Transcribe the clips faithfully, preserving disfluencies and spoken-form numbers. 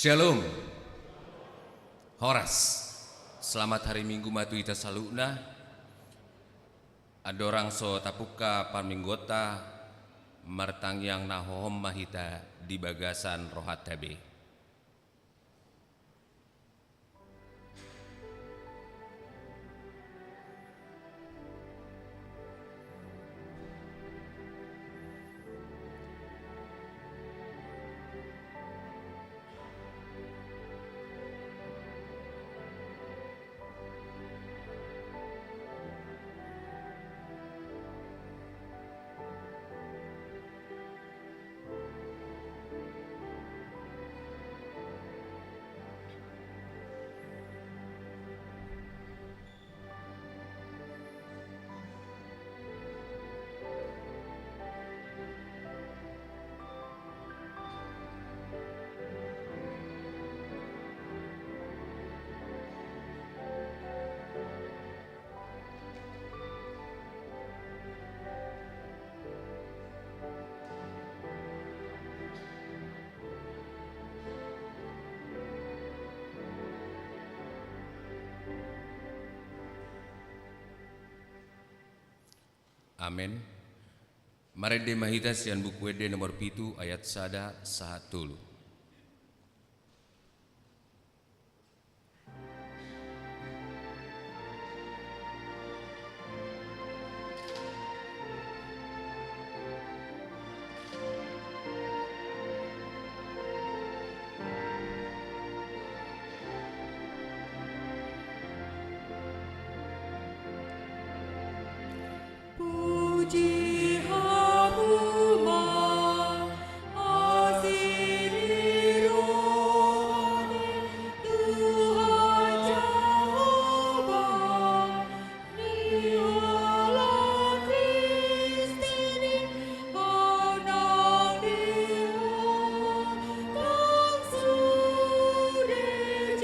Shalom. Horas. Selamat hari Minggu ma tu hita saluhutna. Andorang so tapungka parmingguonta, martangiang na hohom ma hita di bagasan rohanta be. Amen. Marende ma hita sian Buku Ende nomor pitu ayat sada sahat tolu. Puji hamu ma, asi ni roha ni Tuhan Jahowa, ni halak Kristen i manang di hotang sude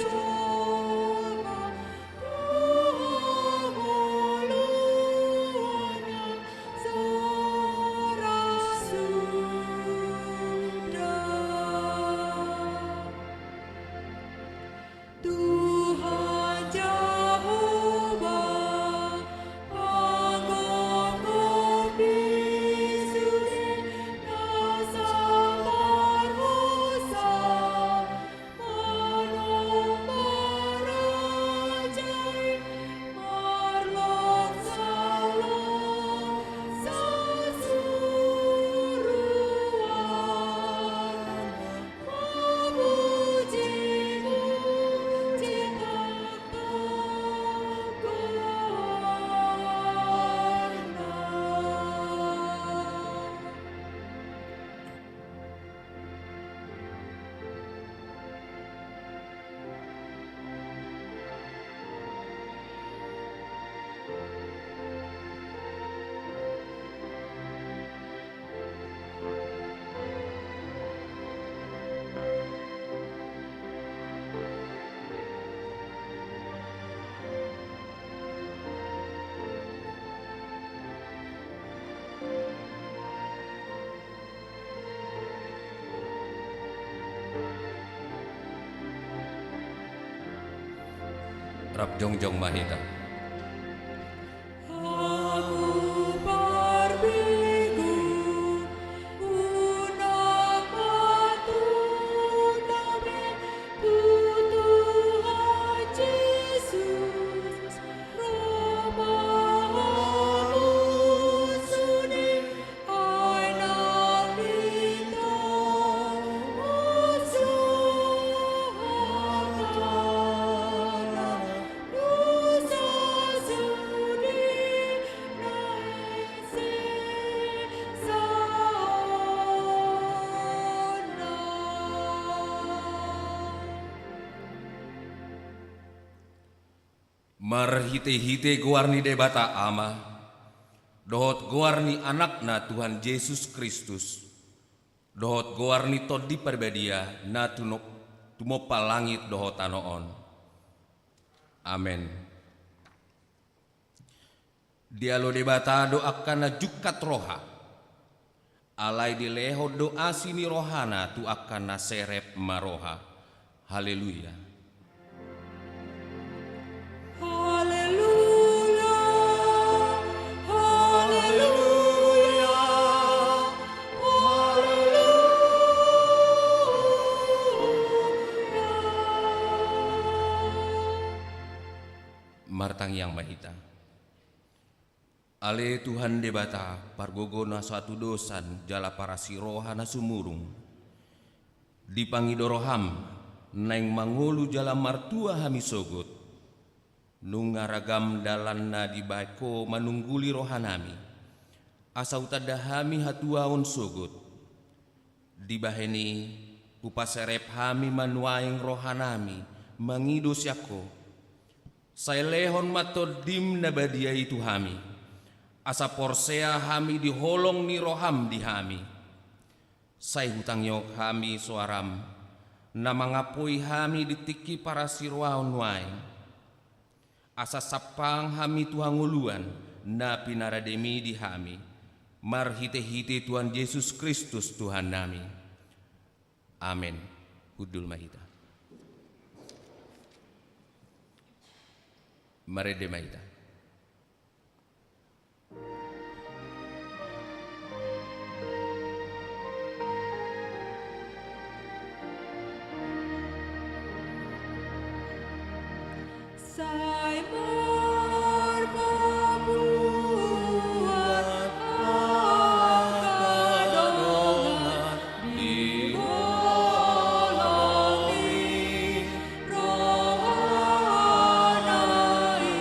jolma. Tuhan Jahowa, panggomgom di sude na sabar hosa. Rap jongjong ma hita. Ahu parbegu, unang ma tunda be tu Tuhan Jesus, ro ma hamu sude. Marhitehite goar ni Debata Ama, dohot goar ni Anakna Tuhan Jesus Kristus, dohot goar ni Tondi Parbadia na tuno-, tumompa langit dohot tano on. Amen. Dialo Debata do angka na jungkat roha. Alai dilehon do asi ni rohana tu angka na serep maroha. Haleluya. Haleluya, haleluya, haleluya. Martangiang ma hita. Ale Tuhan Debata, pargogo na so hatudosan jala parasi roha na sumurung. Dipangido roham, naeng mangolu jala martua hami sogot. Nunga ragam dalan na dibahen Ho manungguli rohanami. Asa hutanda hami hatuaon sogot. Dibahen i, hupaserep hami ma nuaeng rohanami, mangido sian Ho. Sai lehon ma Tondim na badia i tu hami, asa porsea hami di holong ni roham di hami. Sai hutangihon hami soaram, na mangampoi hami di tingki parasi rohaon nuaeng. Asa sampang hami tu hangoluan, na pinarademi di hami, marhitehite Tuhan Jesus Kristus Tuhannami. Amen. Hundul ma hita. Marende ma hita. Sai marpabuat angka dongan di holong ni rohana i.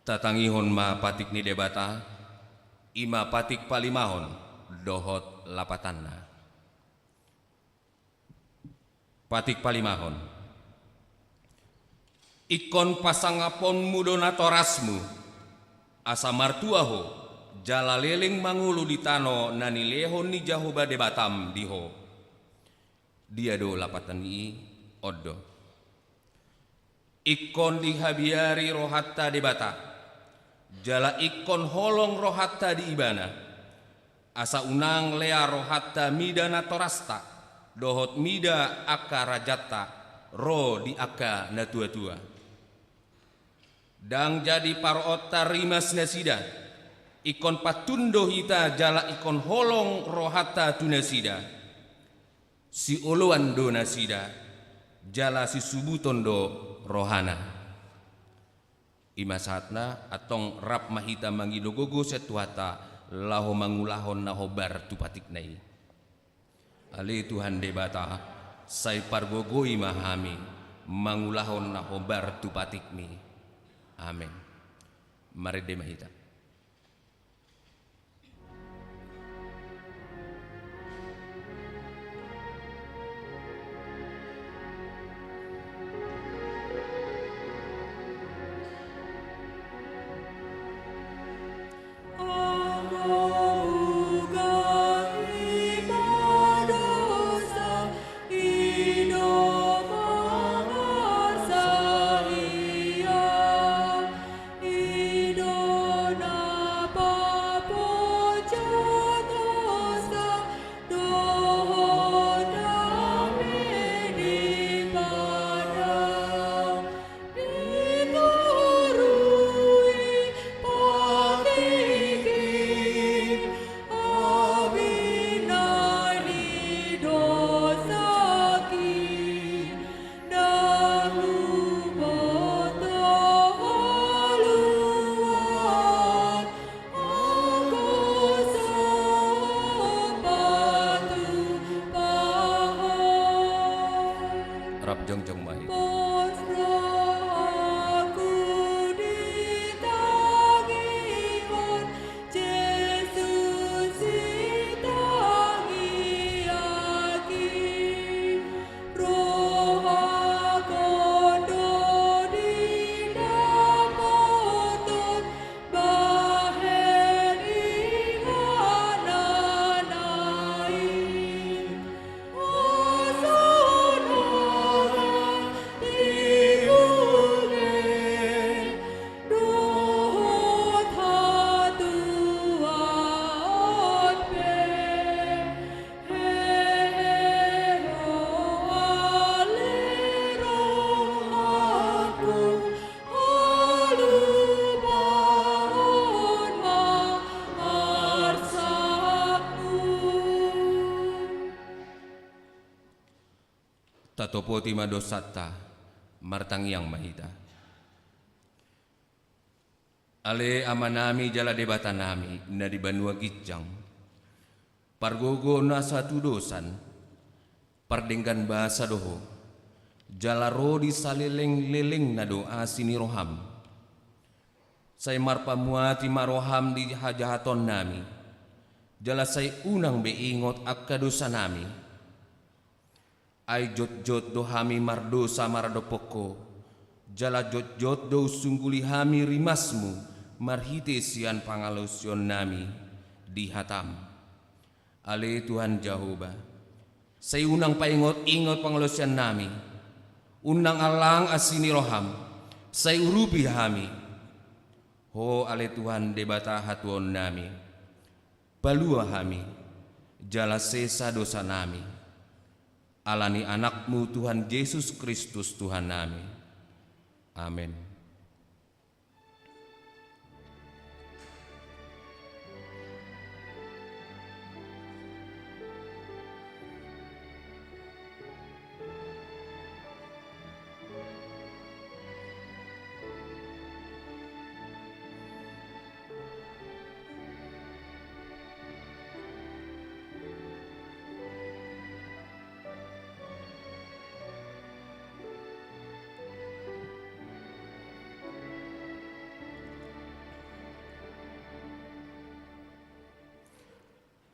Tatangihon ma patik ni Debata, i ma patik palimahon dohot lapatanna. Patik palimahon. Ingkon pasangaponmu do natorasmu, asa martua ho, jala leleng mangolu di tano na nilehon ni Jahowa Debatam di ho. Dia do lapatan i? On do. Ingkon dihabiari rohanta Debata, jala ingkon holong rohanta di Ibana, asa unang lea rohanta mida natorasta, dohot mida angka rajanta, ro di angka natuatua. Ndang jadi paroonta rimas nasida, ingkon pantun do hita jala ingkon holong rohanta tu nasida. Sioloan do nasida, jala sisubuton do rohana. I ma sahatna, antong rap ma hita mangido gogo sian Tuhanta, laho mangulahon na hombar tu patikna i. Ale Tuhan Debata, sai pargogoi ma hami, mangulahon na hombar tu patikmi. Amen. Marende ma hita. Rap jongjong ma hita. Pos rohangku di tangihon Jesus ditangiangi, rohangku do didapothon bahen inganan na i. Tatopoti ma dosanta, martangiang ma hita. Ale Amanami jala Debatanami na di banua ginjang, pargogo na satudosan, pardenggan basa do Ho, jala ro di salelenglelengna do asi ni roham. Sai marpamuati ma roham di hajahatonnami, jala sai unang be ingot angka dosanami. Ai jotjot do hami mardosa maradophon Ho, jala jotjot do husungguli hami rimasmu marhite sian pangalaosionnami di hatam. Ale Tuhan Jahowa, sai unang paingotingot pangalaosionnami, unang allang asi ni roham, sai urupi hami. Ho ale Tuhan Debata hatuaonnami, palua hami, jala sesa dosanami. Ala ni Anakmu Tuhan Jesus Kristus Tuhannami. Amen.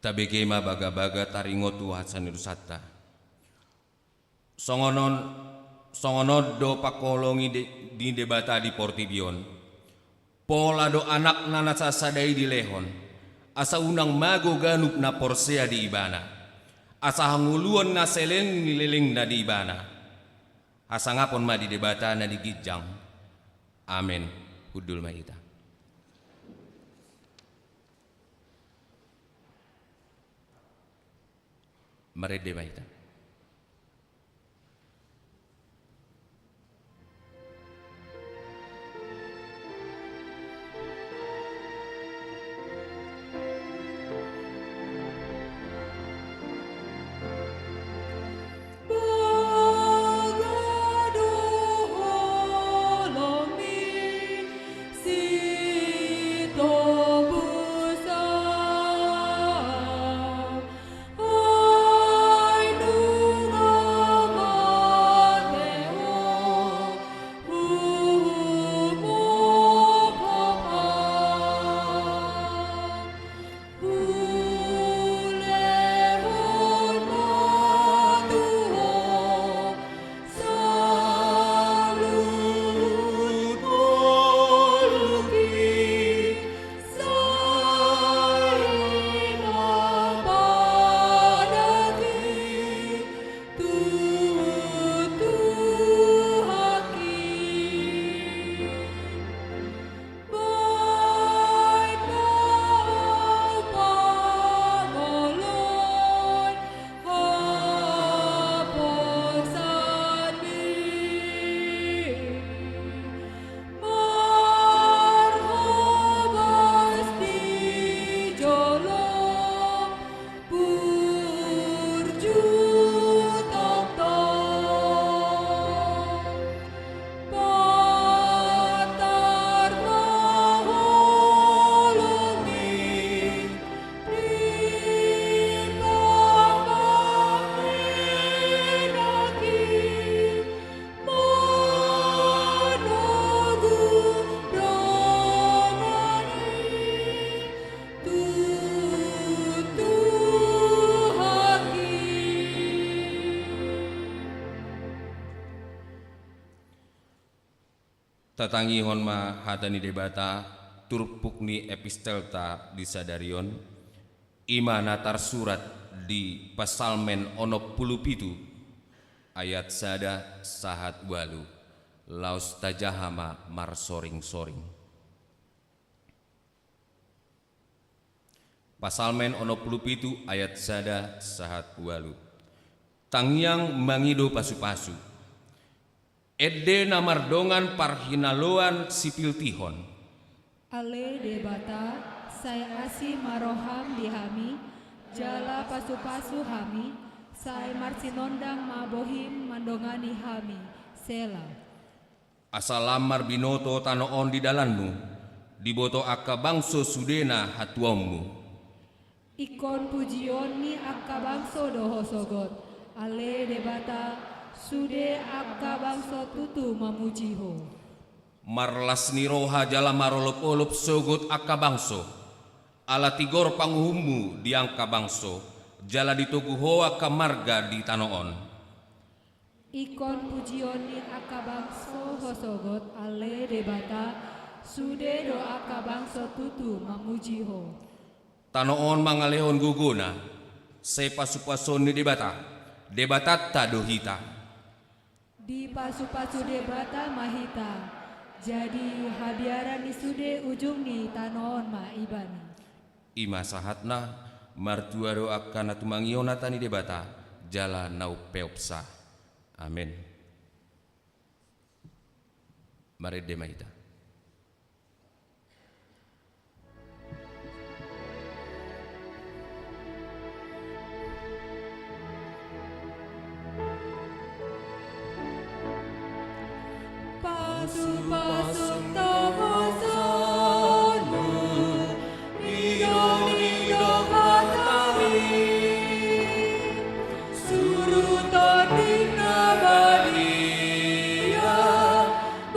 Tabege ma bagabaga taringot tu hasaniusanta. Songon on, songon on do pangholongi de-, ni Debata di portibi on. Pola do Anakna na sasada i dilehon, asa unang mago ganup na porsea di Ibana, asa hangoluan na saleleng ni lelengna di Ibana. Hasangapon ma di Debata na di ginjang. Amen. Hundul ma hita. Marende ma hita. Tatangihon ma hata ni Debata, turpuk ni epistelta di sadari on, i ma na tarsurat di Psalmen onom pulu pitu, ayat sada sahat ualu. Laos tajaha ma marsoring-soring. Psalmen onom pulu pitu ayat sada sahat ualu. Tangiang mangido pasu-pasu. Ende na mardongan parhinaloan sipiltihon. Ale Debata, sai asi ma roham di hami, jala pasu-pasu hami, sai marsinondang ma bohim mandongani hami. Sela. Asa lam marbinoto tano on di dalanmu, diboto angka bangso sudena hatuaonmu. Ingkon pujion ni angka bangso do ho sogot, ale Debata, sude angka bangso tutu mamuji ho. Marlas ni roha jala marolop-olop sogot angka bangso, ala tigor panguhummu di angka bangso, jala ditogu ho angka marga di tano on. Ingkon pujion ni angka bangso ho sogot, ale Debata, sude do angka bangso tutu mamuji ho. Tano on mangalehon gogona, sai pasu-pasuon ni Debata, Debatanta do hita. Dipasu-pasu Debata ma hita, jadi habiaran ni sude ujung ni tano on ma Ibana. I ma sahatna, martua do angka na tumangihon hata ni Debata, jala na umpeopsa. Amen. Marende ma hita. Pasu-pasu tohosonmu, ido-ido hatami, suruton di na badia,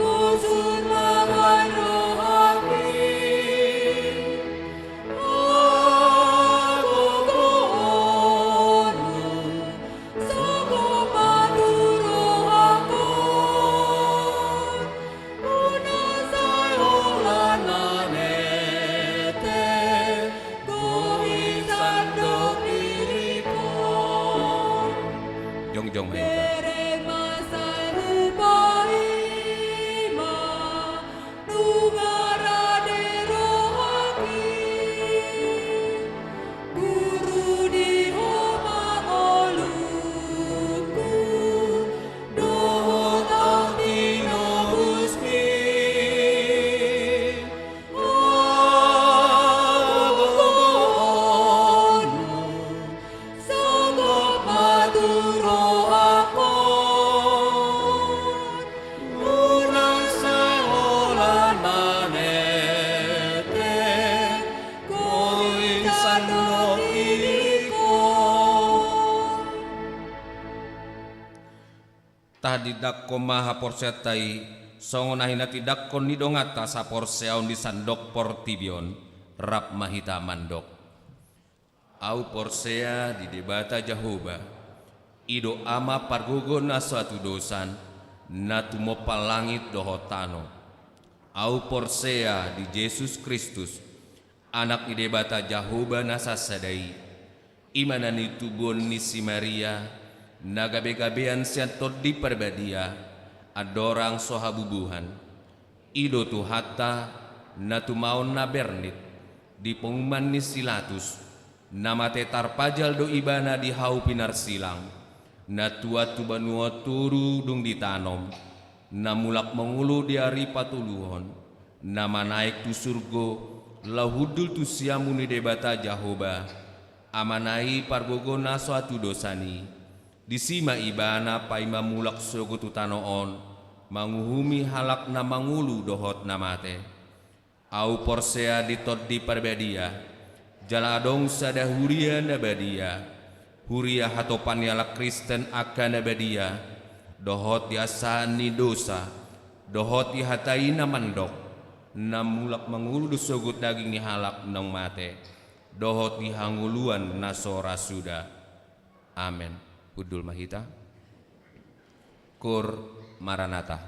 bosur ma rohami. Hagogoonmu, sogop ma tu rohangku. Unang sai holan manete, gori sandok diriku. Jongjong ma hita. Bereng ma sai hupaima, nunga rade rohangki. Guru di ho ma ngolungku, dohot au tinobuski. Hagogoonmu, sogop ma tu rohangku. Unang sai holan manete, gori sandok diriku. Tahatindangkon ma haporseaonta i, songon na hinatindangkon ni donganta saporseaon di sandok portibi on, rap ma hita mandok. Au porsea di Debata Jahowa, i do Ama pargogo na so hatudosan, na tumompa langit dohot tano. Au porsea di Jesus Kristus, Anak ni Debata Jahowa na sasada i, i ma na nitubuhon ni si Maria, na gabe-gabean sian Tondi Parbadia, andorang so habubuhan. I do Tuhanta, na tumaon na bernit, di ponguman ni si Latus, na mate tarpajal do Ibana di hau pinarsilang, na tuat tu banua toru dung ditanom, na mulak mangolu di ari patoluhon, na manaek tu surgo, laho hundul tu siamun ni Debata Jahowa, Amana i pargogo na so hatudosan i. Disi ma Ibana paima mulak sogot tu tano on, manguhumi halak na mangolu dohot na mate. Au porsea di Tondi Parbadia, jala adong sada huria na badia, huria hatopan ni halak Kristen angka na badia, dohot di ansahan ni dosa, dohot di hata i na mandok, na mulak mangolu do sogot daging ni halak naung mate, dohot di hangoluan na so ra suda. Amen. Hundul ma hita. Koor Maranatha.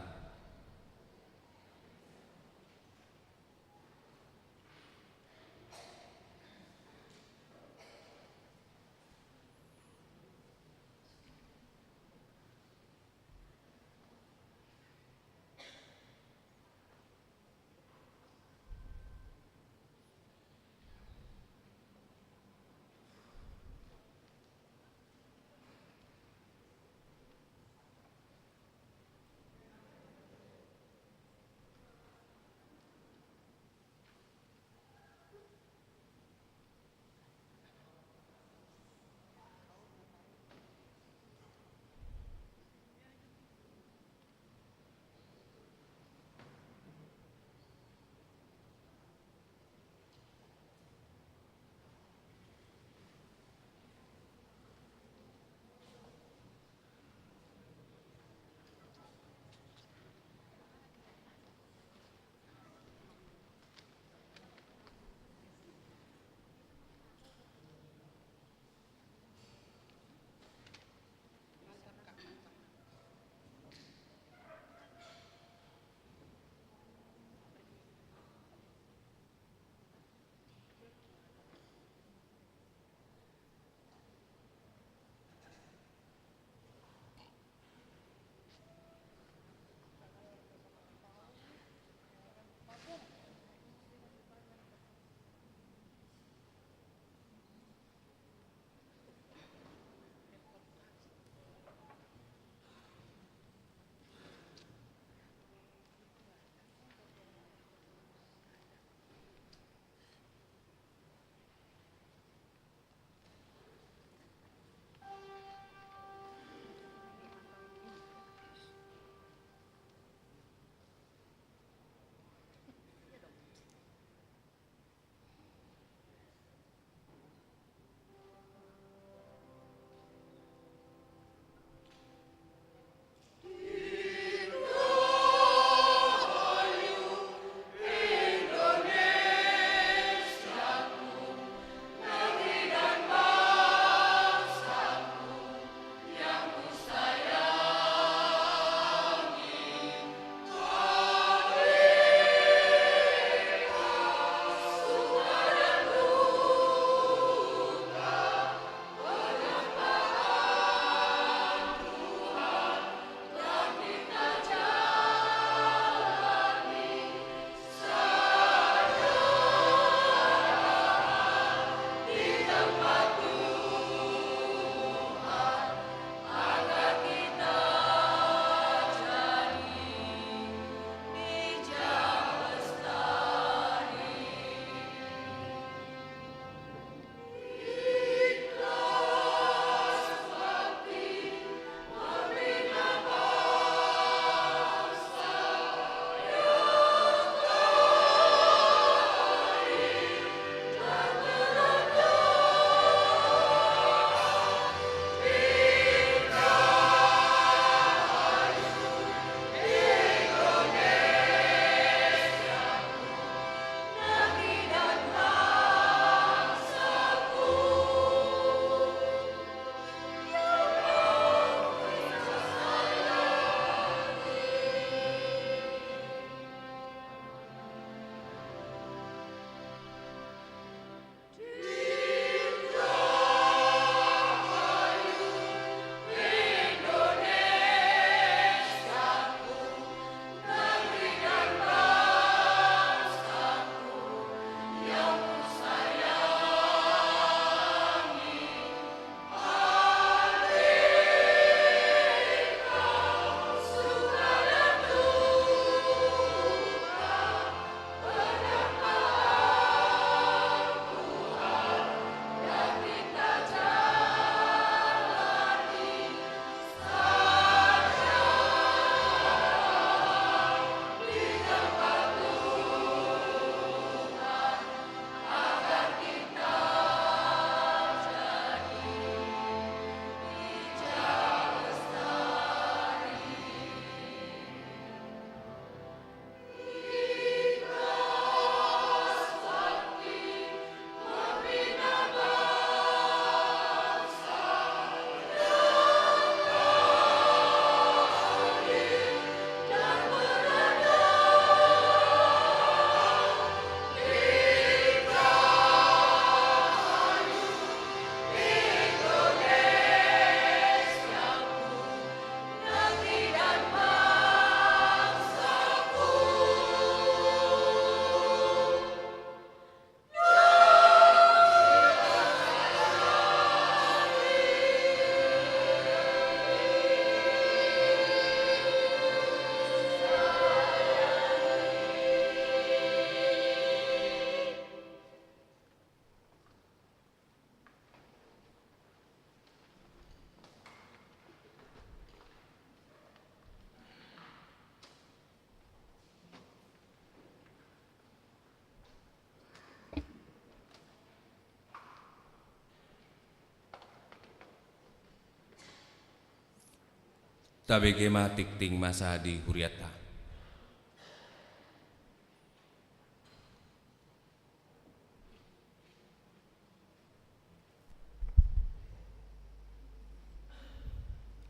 Tabege ma tingting masa di hurianta.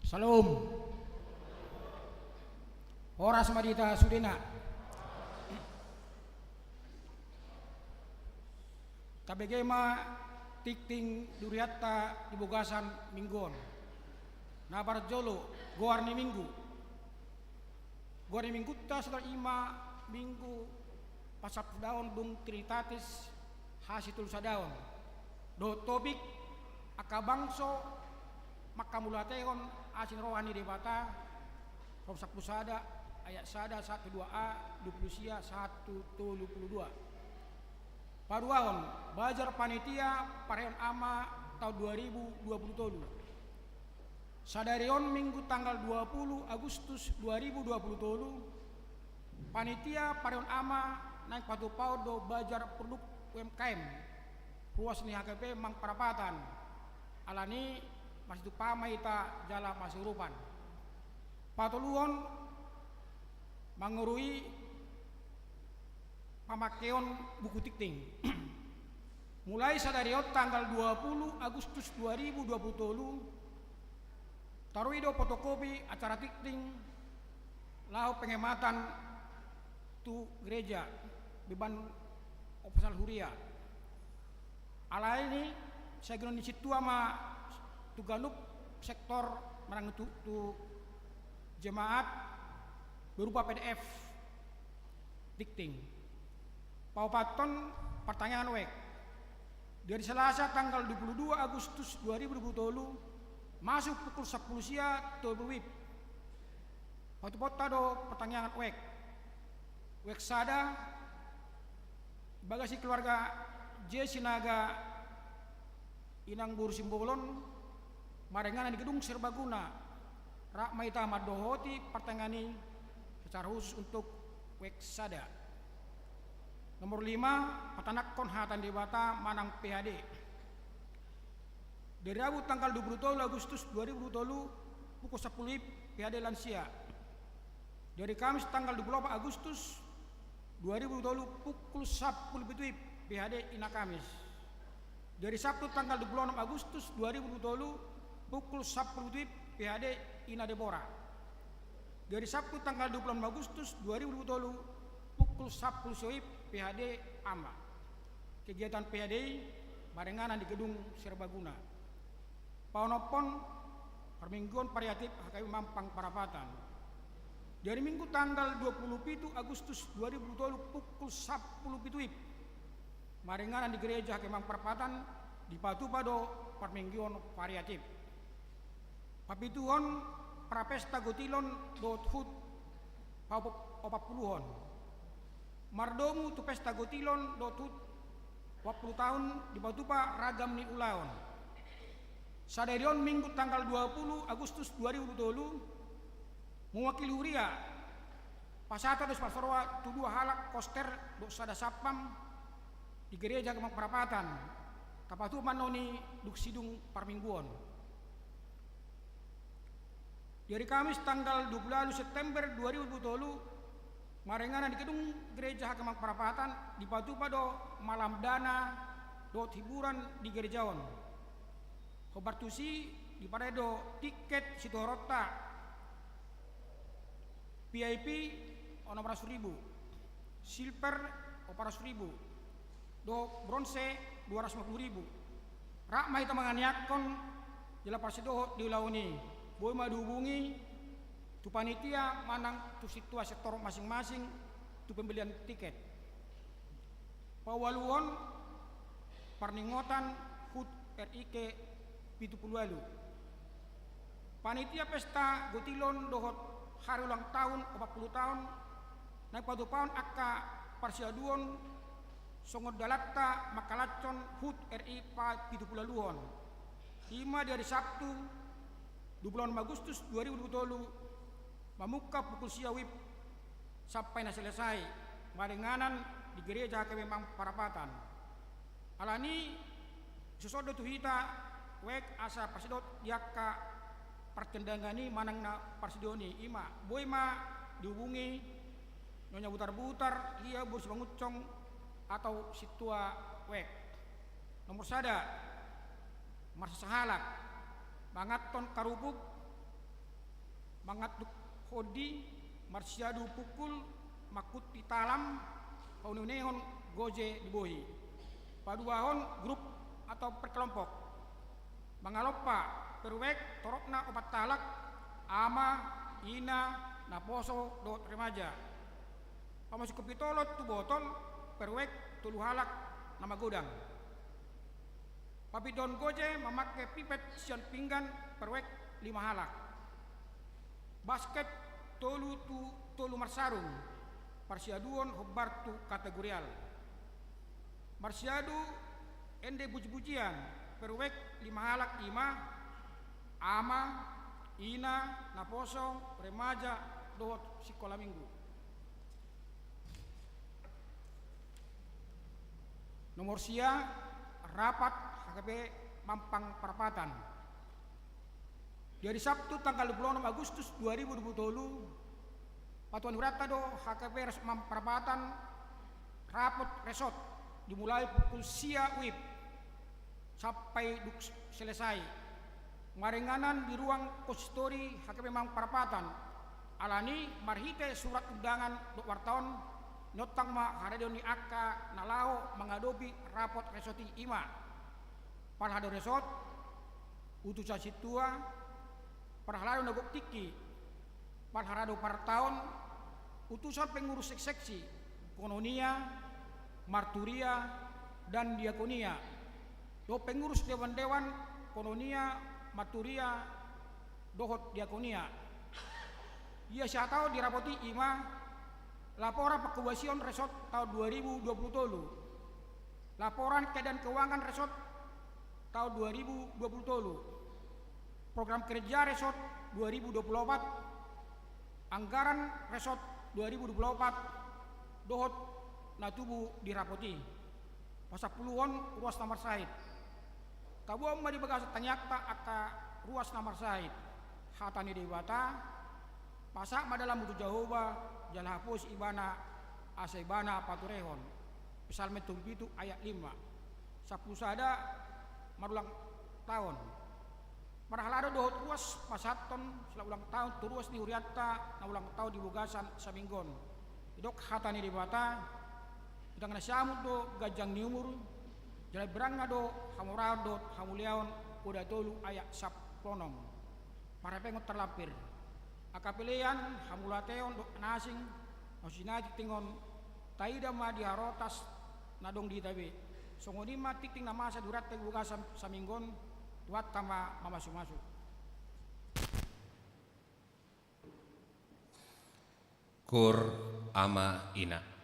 Salom. Horas ma di hita sudena. Tabege ma tingting di hurianta di bagasan minggu on. Na parjolo, goar ni minggu. Goar ni minggunta sadari on i ma minggu pasampuludaon dung Trinitatis hasitolusadahon. Dohot topik, angka bangso manghamauliatehon asi ni roha ni Debata, Rom sampulu sada ayat sada sahat tu dua a, dua pulu sia sahat tu tolu pulu dua. Paduahon, bazar panitia parheon ama taon dua ribu dua pulu tolu. Sadari on minggu tanggal dua pulu Agustus dua ribu dua pulu tolu, panitia parheon ama naeng patupahon do bazar produk U M K M, ruas ni H K P Mampang Perapatan. Alani i masitupa ma hita jala masurupan. Patoluhon, mangorui pamakkeon buku tingting. Mulai sadari on tanggal dua pulu Agustus dua ribu dua pulu tolu, tarui do fotokopi acara tingting laho penghematan tu gereja, beban operasional huria. Alani i sai gianon ni sintua ma tu ganup sektor manang tu, tu jemaat berupa P D F tingting. Paopathon, partangiangan wijk. Di ari Selasa tanggal dua pulu dua Agustus dua ribu dua pulu tolu, masuk pukul sampulu sia tolu pulu WIB. Patupaonta do partangiangan wijk. Wijk sada, bagas ni keluarga J Sinaga, Inang boru Simbolon, maringanan di gedung serbaguna. Rap ma hita mandohoti partangiangan i secara khusus untuk wijk sada. Nomor lima, patanakhon hata ni Debata manang P H D. Di ari Rabu tanggal dua pulu tolu Agustus dua ribu dua pulu tolu, pukul sampulu WIB, P H D lansia. Di ari Kamis tanggal dua pulu opat Agustus dua ribu dua pulu tolu, pukul sampulu pitu WIB, P H D ina Kamis. Di ari Sabtu tanggal dua pulu onom Agustus dua ribu dua pulu tolu, pukul sampulu pitu WIB, P H D ina Debora. Di ari Sabtu tanggal dua pulu onom Agustus dua ribu dua pulu tolu, pukul sampulu sia WIB, P H D ama. Kegiatan P H D i maringanan di gedung serbaguna. Paonomhon, parmingguon variatif H K P Mampang Perapatan. Di ari Minggu tanggal dua pulu pitu Agustus dua ribu dua pulu tolu, pukul sampulu pitu WIB, maringanan di gereja H K P Mampang Perapatan, dipatupa do parmingguon variatif. Papituhon, prapesta gotilon dohot hut paopat puluhon. Mardomu tu pesta gotilon dohot hut opat pulu taon, dipatupa ragam ni ulaon. Sadari on Minggu tanggal dua pulu Agustus dua ribu dua pulu tolu, mewakili huria, pasahathon dos parsoroha tu dua halak koster dohot sada satpam di gereja Mampang Perapatan. Tapatupa annon i dung sidung parmingguon. Di ari Kamis tanggal dua pulu ualu September dua ribu dua pulu tolu, maringanan di gedung gereja H K Mampang Perapatan, dipatupa do malam dana dohot hiburan di gereja on. Hombar tusi, diparade do tiket situhoronta, V I P onom ratus ribu, silver opat ratus ribu, dohot bronze dua ratus lima pulu ribu. Rap ma hita manganiakhon jala parsidohot di ulaon i, boi ma dihubungi tu panitia manang tu sintua sektor masing-masing tu pembelian tiket. Paualuhon, parningotan hut R I ke pitu pulu ualu. Panitia pesta gotilon dohot hari ulang tahun opat pulu taon, naeng patupahon angka parsiaduon songon dalanta mangkalashon hut R I papitu pulu ualuhon. I ma di ari Sabtu, dua pulu onom Agustus dua ribu dua pulu tolu, mamungka pukul sia WIB sampai na selesai, maringanan di gereja H K P Mampang Perapatan. Alani i, disosohot do tu hita wijk asa parsidohot di angka partendangan i manang na parsidoan i, i ma boi ma dihubungi Nyonya Butarbutar, ia boru Simangunsong atau Sintua Wek. Nomor sada, marsasahalak, manganhon karupuk, manganhon hondi, marsiadu pungkul, mangkuti talam, paunehunehon goje di bohi. Paduahon grup atau perkelompok. Mangalompa, per wek torokna opat halak, ama, ina, naposo dohot remaja. Pamasukhon pitolon tu botol, per wek tolu halak na magodang. Papindohon goje mamangke pipet sian pinggan, per wek lima halak. Basket tolu tu tolu marsarung, parsiaduon hombar tu kategorial. Marsiadu ende pujipujian, per wek lima halak, i ma ama, ina, naposo, remaja dohot sikola minggu. Nomor sia, rapat H K P Mampang Parapatan. Di hari Sabtu tanggal dua puluh enam Agustus dua ribu dua puluh tolu, patuan huranta do H K P Resort Mampang Parapatan, rapat resort, dimulai pukul sia wib sampai dung selesai. Maringanan di ruang konsistori H K P Mampang Parapatan. Alani marhite surat undangan dohot warta on, niontang ma haradeon ni angka na laho mangadopi rapat resort i, i ma: parhalado resort, utusan sintua, parhalado na gok tingki, parhalado partaon, utusan pengurus sek-, seksi, koinonia, marturia, dan diakonia, dohot pengurus dewan-dewan koinonia, marturia dohot diakonia. Ia sihataon di rapat i, i ma: laporan pangkobasion resort taon dua ribu dua puluh tolu, laporan keadaan keuangan resort taon dua ribu dua puluh tolu, program kerja resort dua ribu dua puluh opat, anggaran resort dua ribu dua puluh opat, dohot na tubu di rapat i. Pasampuluhon ruas na marsahit. Taboan ma di bagasan tangiangta angka ruas na marsahit. Hata ni Debata: Pasahat ma dalanmu tu Jahowa, jala haposi ibana, asa ibana paturehon. Psalmen tolu pitu ayat lima. Sampulu sada, marulang taon. Parhalado dohot ruas pasahathon selamat ulang tahun tu ruas ni hurianta na ulang tahun di bagasan saminggu on. Didok hata ni Debata: Godang na siamut do ganjang ni umur, jala imberangna do hamoraon dohot hamuliaon. Oda tolu ayat sampulu onom. Parhapean tarlampir, angka pelean, hamauliateon dohot na asing na husina tingting on, taida ma di harotas na adong di hita be. Songon i ma tingting na masa di hurianta di bagasan saminggu on. Tuhanta ma mamasumasu. Koor ama ina.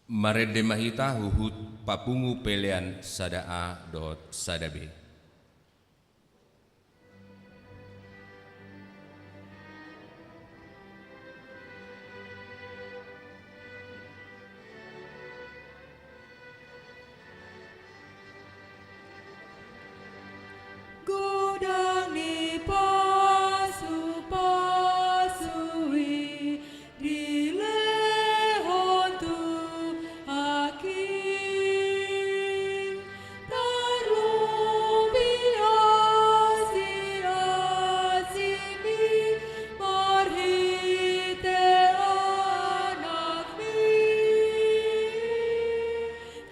Marende ma hita huhut papungu pelean sada A dohot sada B. Godang ni pasupasu i dilehon Tuhan i, tarlumobi asi-asi ni marhite Anak ni.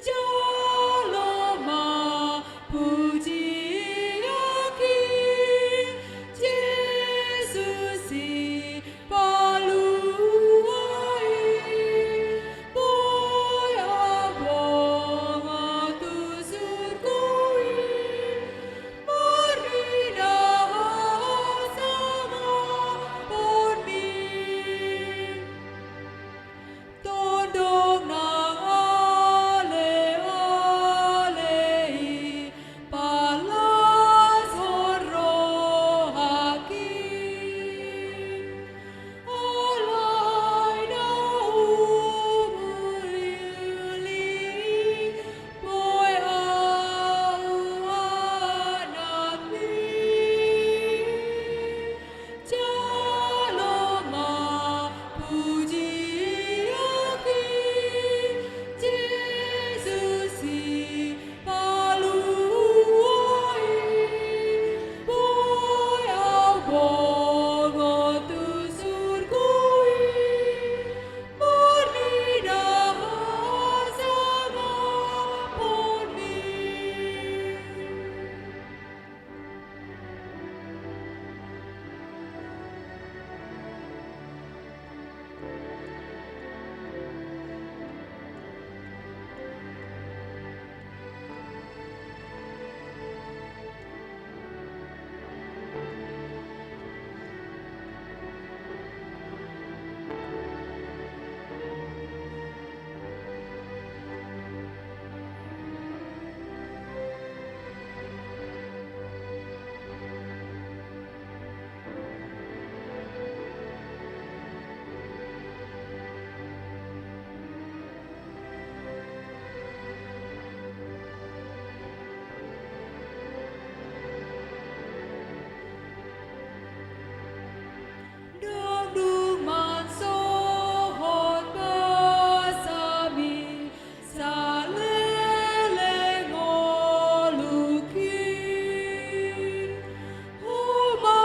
Jalo ma pujion i, Jesus i palua i, boi au bongot tu surgo i, marnida hasangapon mi. Tondong nang ale-ale i palashon rohangki. Alai na umuli-uli i boi au anakmi. Jalo ma pujion i, Jesus i palua i, boi au bongot tu surgo i, marnida hasangapon mi. Dung-dung mansohot basami saleleng ngolungki, Ho ma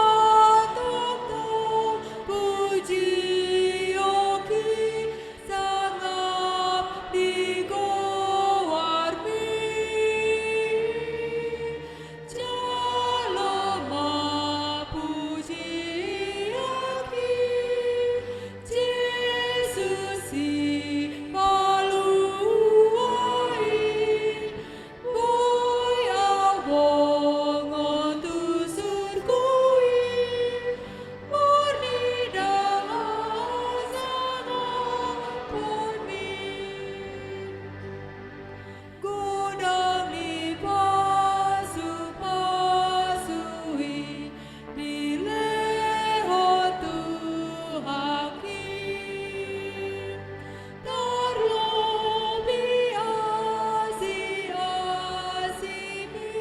tongtong pujionki, sangap di goarmi. Jalo ma pujionki, Jesus i palua i, boi au bongot tu surgo i, marnida hasangapon mi. Godang ni pasupasu i dilehon Tuhan i, tarlobi asi-asi mi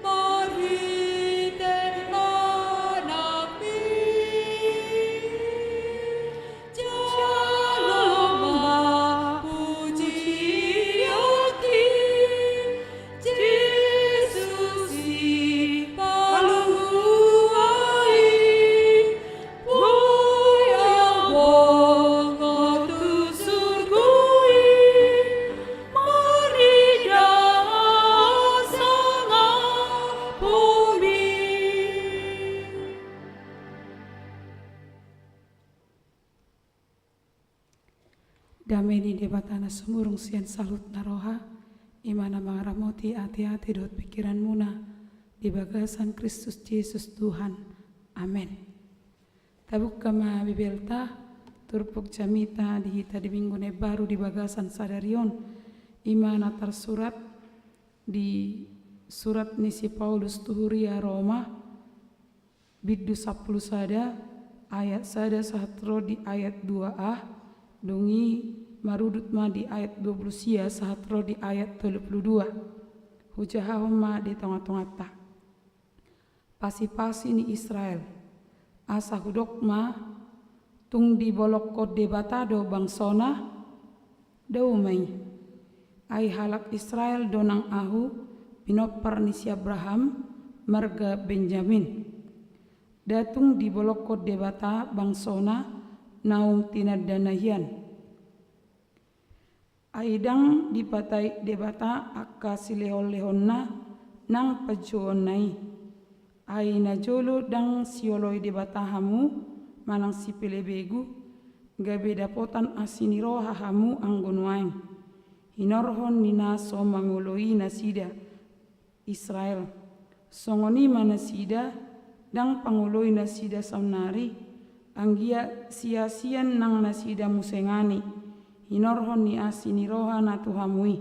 marhite Anakmi. Jalo ma pujionki, Jesus i palua i, boi au bongot tu surgo i, marnida hasangapon mi. Dame ni Debata na sumurung sian saluhutna roha, i ma na mangaramoti ateate dohot pingkiranmuna di bagasan Kristus Jesus Tuhan. Amen. Tabuka ma Bibelta tu Turpuk jamita di hita di minggu na baru di bagasan sadari on, ima na tarsurat di surat ni si Paulus tu huria Roma, bindu sampulu sada, ayat sada sahat ro di ayat dua a, dung i marudut ma di ayat dua pulu sia sahat ro di ayat tolu pulu dua. Hujahahon ma di tonga-tonganta. Pasi-pasi ni Israel. Asa hudok ma, tung dibolongkon Debata do bangsona? Dao ma i. Ai halak Israel do nang ahu, pinompar ni si Abraham, marga Benjamin. Nda tung dibolongkon Debata bangsona naung tinandana hian. Ai ndang dipatarik Debata angka silehon-lehonna nang panjouonna i. Ai najolo ndang sioloi Debata hamu manang sipelebegu, gabe dapotan asi ni roha hamu anggo nuaeng, hinorhon ni na so mangoloi nasida. Israel. Songon i ma nasida, ndang pangoloi nasida saonnari, anggiat siasian nang nasida muse ngani, hinorhon ni asi ni roha na tu hamu i.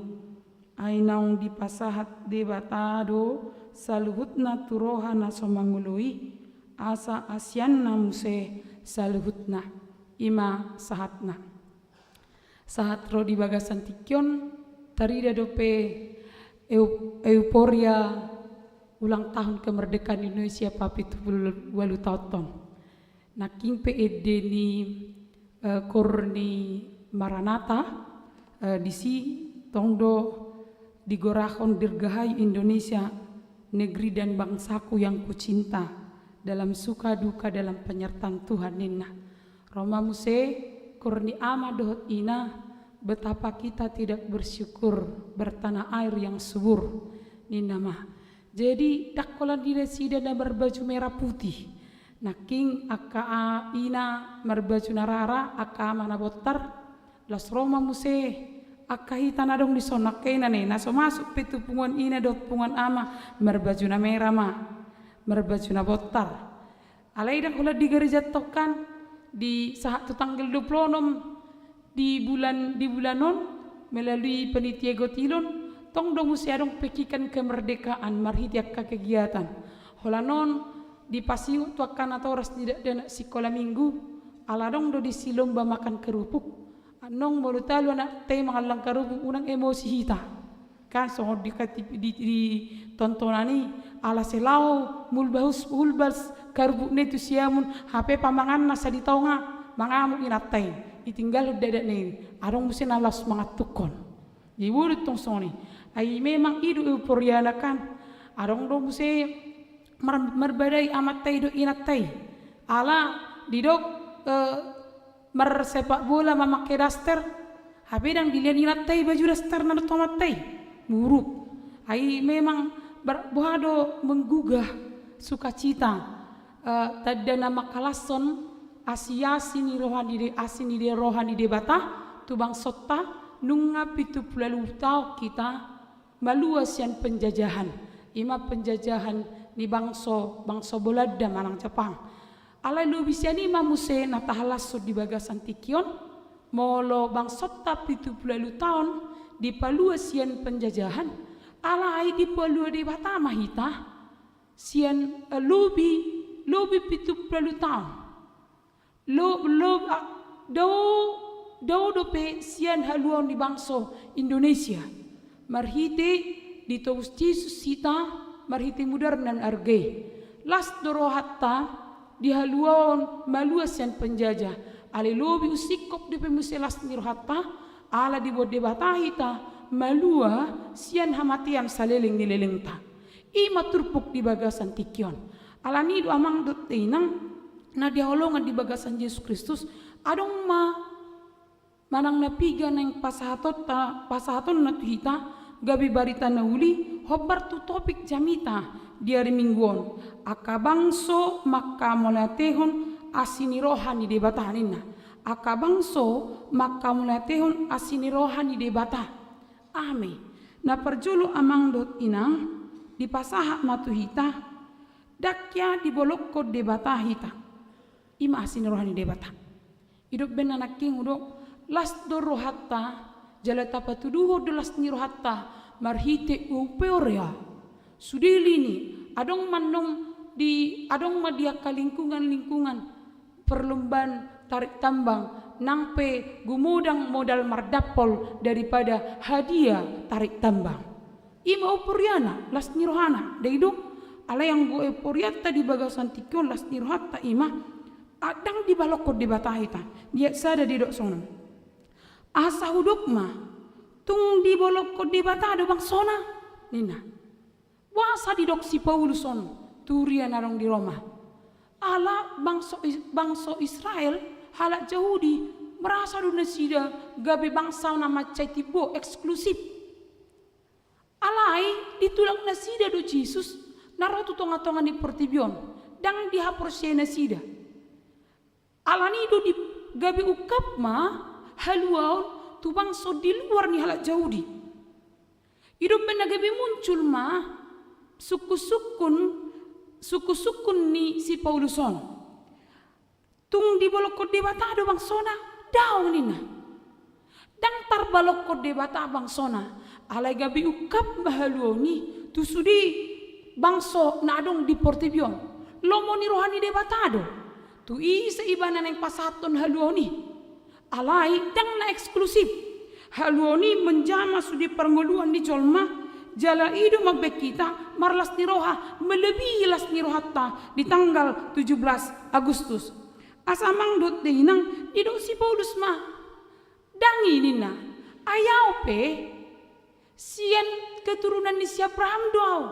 Ai naung dipasahat Debata do saluhutna tu roha na so mangoloi, asa asianna muse saluhutna. I ma sahatna. Sahat ro di bagasan tingki on, tarida dope eu-, euforia ulang tahun kemerdekaan Indonesia papitu pulu ualu taon on. Nangkin pe ende ni, eh, koor ni Maranatha, eh, disi tong do digorahon, dirgahayu Indonesia, negeri dan bangsaku yang kucinta, dalam suka duka dalam penyertaan Tuhan ninna. Ro ma muse koor ni ama dohot ina, betapa kita tidak bersyukur bertanah air yang subur, ninna ma. Jadi ndang holan di nasida na marbaju merah putih. Nangkin angka a-, ina marbaju na rara, angka ama na bontar, laos ro ma muse angka hita na adong dison, angka ina ne, na so masuk pe tu punguan ina dohot punguan ama, marbaju na merah ma, marbaju na bontar. Alai ndang holan di gareja tongkan, di sahat tu tanggal dua pulu onom di bulan, di bulan on, melalui panitia gotilon, tong do muse adong pekikan kemerdekaan marhite angka kegiatan. Holan on dipasingot tu angka natoras ni dakdanak sikola minggu, ala adong do disi lomba makan kerupuk. Annon molo talu anakta i mangallang karupuk, unang emosi hita. Kan songon di, di, di tontonan i, ala sai laho mulbahus, hulbas karupukna i tu siamun, hape pamanganna sai di tonga, mangamuk inanta i, ditinggalhon dakdakna i, adong muse na laos mangantukkon. Jadi boi do tong songon i. Ai memang i do euforiana kan. Adong do muse mar-, marbadai amanta i dohot inanta i. Ala didok, eh, marsepak bola mamake daster, hape ndang dilehon inanta i baju daster na tu amanta i, buruk. Ai memang bar-, boha do menggugah sukacita, eh, tanda na mangkalashon asi-asi ni roha ni De-, asi ni De-, roha ni Debata tu bangsonta, nunga pitu pulu ualu taon hita malua sian penjajahan, i ma penjajahan ni bangso, bangso Bolanda manang Japang. Alai lobi sian i ma muse na tahalashon di bagasan tingki on, molo bangsonta pitu pulu ualu taon dipalua sian penjajahan, alai dipalua Debata ma hita sian, eh, lobi, lobi pitu pulu ualu taon. Lo-, lo-, a-, dao, dao dope sian haluaon ni bangso Indonesia. Marhite ditobus Jesus hita, marhite mudarna na arga i. Las do rohanta di haluaon malua sian penjajah. Alai lobi unsingkop dope muse las ni rohanta, ala diboan Debata hita malua sian hamatean saleleng ni lelengta. I ma turpuk di bagasan tingki on. Alani do amang dohot inang na hinaholongan di bagasan Jesus Kristus, adong ma manang na piga naeng pasahatonta, pasahatonna tu hita, gabe barita na uli, hombar tu topik jamita di ari Minggu on. Angka bangso mangkamauliatehon asi ni roha ni Debata ninna. Angka bangso mangkamauliatehon asi ni roha ni Debata. Aha ma i? Na parjolo amang dohot inang, dipasahat ma tu hita, ndang hea dibolongkon Debata hita. I ma asi ni roha ni Debata. Idop bena nangkin do, las do rohanta, jala tapatuduhon do las ni rohanta marhite euporia. Sude lini, adong ma annon di, adong ma di angka lingkungan-lingkungan perlombaan tarik tambang, nang pe gumodang modal mardampol daripada hadiah tarik tambang. I ma euporiana, las ni rohana, dai do, alai anggo euporianta di bagasan tingki on, las ni rohanta i ma, ndang dibalokon Debata hita. Di ayat sada didok songon on. Asa hudok ma, tung dibolongkon Debata do bangsona, ninna. Boasa didok si Paulus on tu huria na adong di Roma? Ala bangso Is-, bangso Israel, halak Jahudi, merasa do nasida gabe bangsa na mansai timbo, eksklusif. Alai ditulak nasida do Jesus na ro tu tonga-tonga ni portibi on, ndang dihaporseai nasida. Alani i do di, gabe ungkap ma haluaon tu bangso di luar ni halak Jahudi. Idop bena gabe muncul ma sungkun-sungkun, sungkun-sungkun ni si Paulus on. Tung dibolongkon Debata do bangsona? Daong, ninna. Ndang tarbalongkon Debata bangsona, alai gabe ungkap ma haluaon i tu sude bangso na adong di portibi on. Lomo ni roha ni Debata do tu ise ibana naeng pasahathon haluaon i. Alai ndang na eksklusif. Haluaon i menjama sude parngoluan ni jolma, jala i do mambahen hita marlas ni roha melebihi las ni rohanta di tanggal tujuh belas Agustus. Asa amang dohot inang, didok si Paulus ma, ndang i, ninna, ai ahu pe sian keturunan ni si Abraham do ahu,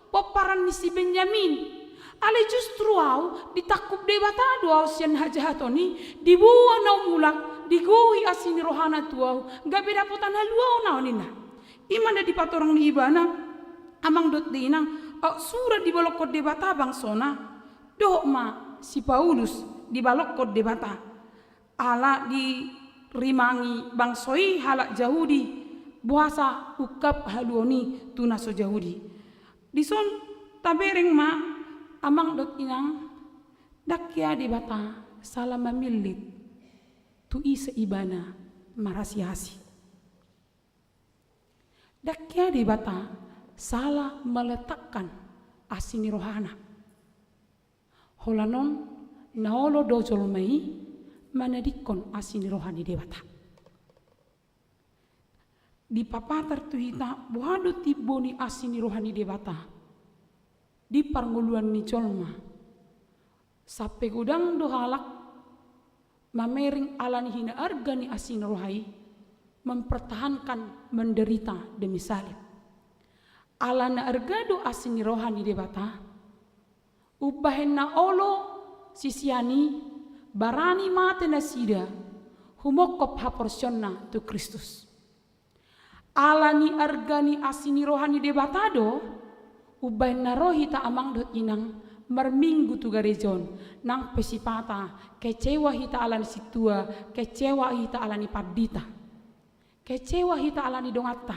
pomparan ni si Benyamin. Alai justru ahu ditangkup Debata do ahu sian hajahaton i, diboan ahu mulak, digohi asi ni rohana tu ahu, gabe dapotan haluaon ahu, ninna. I ma na dipatorang ni ibana, amang dohot inang, aut sura dibolongkon Debata bangsona, dohot ma si Paulus dibalongkon Debata. Ala dirimangi bangso i halak Jahudi, boasa ungkap haluaon i tu na so Jahudi. Dison tabereng ma, amang dohot inang, ndang hea Debata sala mamillit tu ise ibana marasiasi. Ndang hea Debata sala meletakkan asi ni rohana. Holan on, na olo do jolma i manadingkon asi ni roha ni Debata. Dipapatar tu hita boha do timbo ni asi ni roha ni Debata di parngoluan ni jolma. Sampe godang do halak mamereng ala ni hinaarga ni asi ni roha i, mempertahankan menderita demi salib. Ala na arga do asi ni roha ni Debata, umbahen na olo sisean i, barani mate nasida, humongkop haporseaonna tu Kristus. Ala ni arga ni asi ni roha ni Debata do, umbahen na ro hita amang dohot inang marminggu tu gareja on, nang pe sipata kecewa hita ala ni sintua, kecewa hita ala ni pandita, kecewa hita ala ni donganta,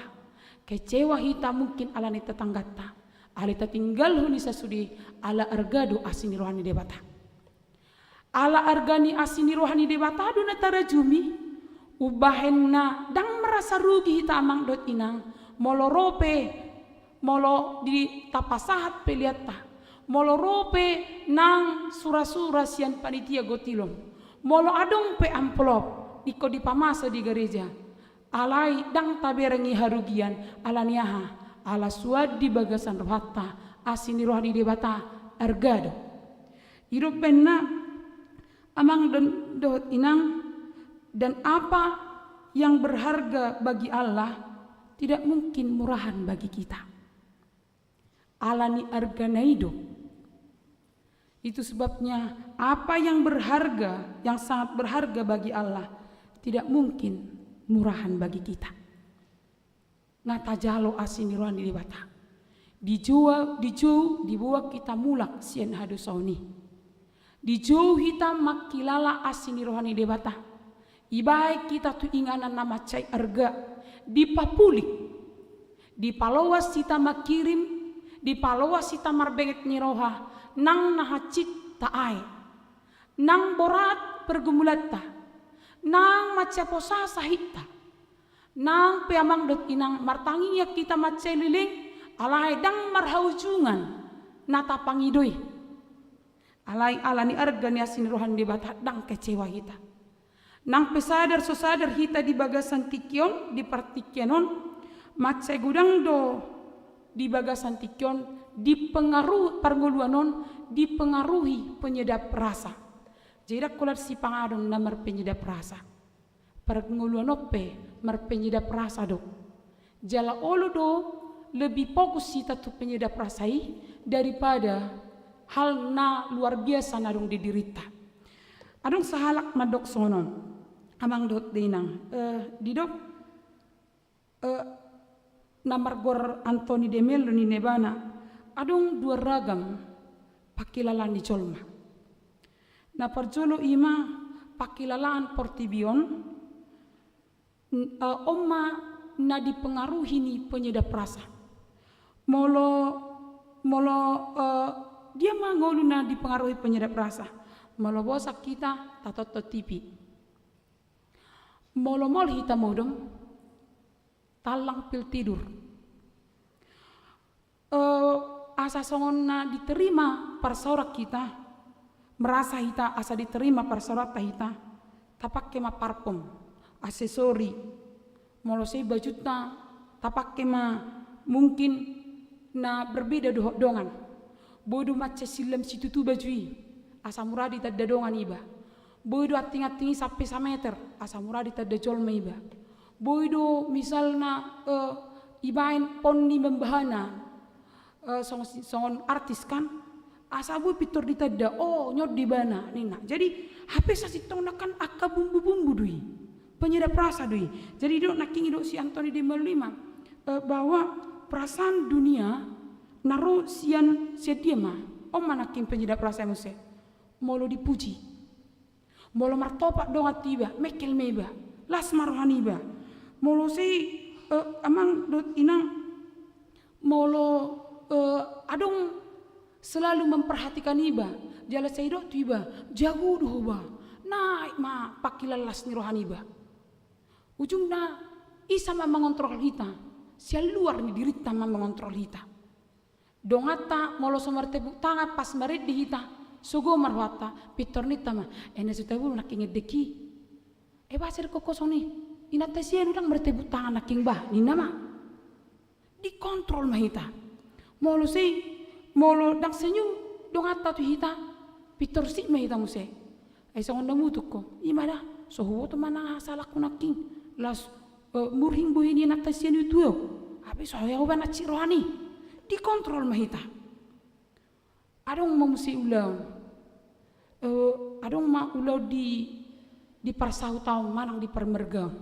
kecewa hita mungkin ala ni tetanggata, alai tatinggalhon i sasude, ala arga do asi ni roha ni Debata. Ala arga ni asi ni roha ni Debata do na tarajumi, umbahen na ndang merasa rugi hita amang dohot inang, molo ro pe, molo di tapasahat pe liatta, molo ro pe nang sura-sura sian panitia gotilon, molo adong pe amplop ingkon dipamasa di gareja, alai ndang tabereng i harugian, ala ni aha? Ala suan di bagasan rohanta asi ni roha ni Debata arga do. Idop baenna amang dan dohot inang, dan apa yang berharga bagi Allah tidak mungkin murahan bagi kita. Ala ni argana i do. Itu sebabnya apa yang berharga, yang sangat berharga bagi Allah, tidak mungkin murahan bagi kita. Nga tajalo asi ni roha ni Debata. Dijou, dijou, diboan hita mulak sian hadosaon i. Dijou hita mangkilala asi ni roha ni Debata. Ibaen hita tu inganan na mansai arga, dipapulik, dipaloas hita mangkirim, dipaloas hita marbenget ni roha, nang na hansit taae. Nang borat pergumulanta, Nang mansai posa sahitta, nang pe amang dohot inang martangiang hita mansai leleng, alai ndang marhaujungan na tapangido i. Alai ala ni arga ni asi ni roha ni Debata ndang kecewa hita. Nang pe sadar so sadar hita di bagasan tingki on, di partingkian on, mansai godang do di bagasan tingki on, dipengaruhi, parngoluan on dipengaruhi penyedap rasa. Jadi ndang holan sipanganon na marpenyedap rasa. Parngoluan on pe marpenyedap rasa do. Jala olo do lebih fokus hita tu penyedap rasa i daripada hal na luar biasa na adong di dirinta. Adong sahalak mandok songon on, amang dohot inang, eh, didok, eh, na margoar Anthony de Mello ninna ibana, adong dua ragam pangkilalaan ni jolma. Na parjolo i ma pangkilalaan portibi on, n-, eh, on ma na dipengaruhi ni penyedap rasa. Molo, molo, eh, dia ma ngolu na dipengaruhi penyedap rasa? Molo bosan hita, tatonton T V. Molo maol hita modom, tallang pil tidur. Eh, asa songon na diterima parsaoran hita, merasa hita asa diterima parsaoranta hita, tapake ma parfum, aksesori, molo sai bajunta, tapake ma mungkin na berbeda dohot dongan. Boi do mansai sillam situtu baju i, asa mura ditanda dongan iba. Boi do anting-anting i sampe sameter, asa mura ditanda jolma iba. Boi do misalna, eh, ibaen pon ni mambahen, eh, songon, songon artis kan, asa boi pintor ditanda, oh, on do ibana, ninna. Jadi, hape sasintongna kan angka bumbu-bumbu do i. Penyedap rasa do i. Jadi, didok nangkin, didok si Anthony de Mello i ma, eh, bahwa perasaan dunia na ro sian, sian dia ma. On ma nangkin penyedap rasa i muse. Molo dipuji. Molo martopak dongan tu iba, mengkel ma iba, las ma roha ni iba. Molo sai, eh, amang dohot inang, molo, eh, adong selalu memperhatikan iba, jala sai didok tu iba, jago do ho ba, naek ma pangkilalaan las ni roha ni iba. Ujungna, ise ma mangontrol hita? Sian luar ni dirinta ma mangontrol hita. Donganta molo so martepuk tangan pas marende hita, sogo ma rohanta, pintor ninta ma, eh, na so tabulan nangkin endek i. Eh, bah, seri kosong ni, inanta sian ndang martepuk tangan nangkin bah, ninna ma. Dikontrol ma hita. Molo sai, molo ndang senyum donganta tu hita, pintor sip ma hita muse. Ai songon na mutuk ho, i ma da, so huboto ma na salakku nangkin, las, eh, murhing bohi ni inanta sian i tu ahu. Hape so ahu ba na sip roha ni. Dikontrol ma hita. Adong ma muse ulaon. Eh, adong ma ulaon di, di parsahutaon manang di parmargaon.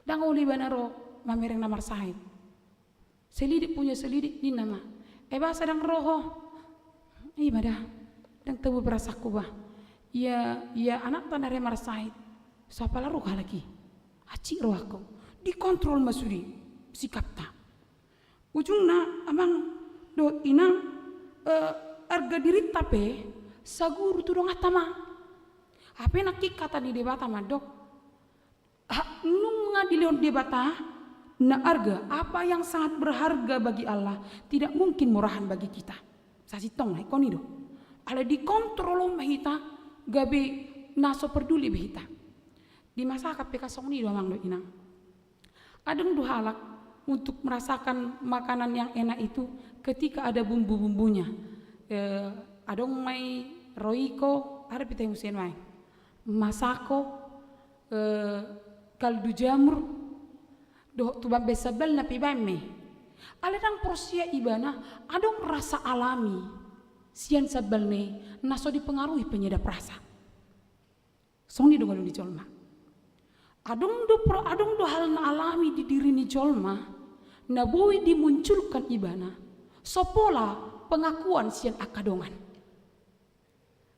Ndang olo ibana ro mamereng na marsahit. Selidik punya selidik, ninna ma. Eh, boasa ndang ro ho? I ma da, ndang tabo perasaanku bah. Ia, ia anakta na re marsahit. So apala ro halak i. Hansit rohangku. Dikontrol ma sude sikapta. Ujungna amang dohot inang, eh, arga dirinta pe saguru tu donganta ma. Hape nangkin hata ni Debata mandok. Ha, nunga dilehon Debata na arga, apa yang sangat berharga bagi Allah tidak mungkin murahan bagi kita. Sasintongna ingkon i do. Alai dikontrol ma hita gabe na so perduli be hita. Di masyarakat pe kan songon i do amang dohot inang. Adong do halak untuk merasakan makanan yang enak itu ketika ada bumbu-bumbunya. Eh, adong ma i Royco, ada pe tahe muse nuaeng. Masako, eh, kaldu jamur, dohot tumbuk sambal na pe ibaen ma i. Alai ndang porsea ibana, adong rasa alami sian sambalna i na so dipengaruhi penyedap rasa. Songon i do ngolu ni jolma. Adong do pro-, adong do hal na alami di diri ni jolma, na boi dimunculkan ibana, so pola pengakuan sian angka dongan.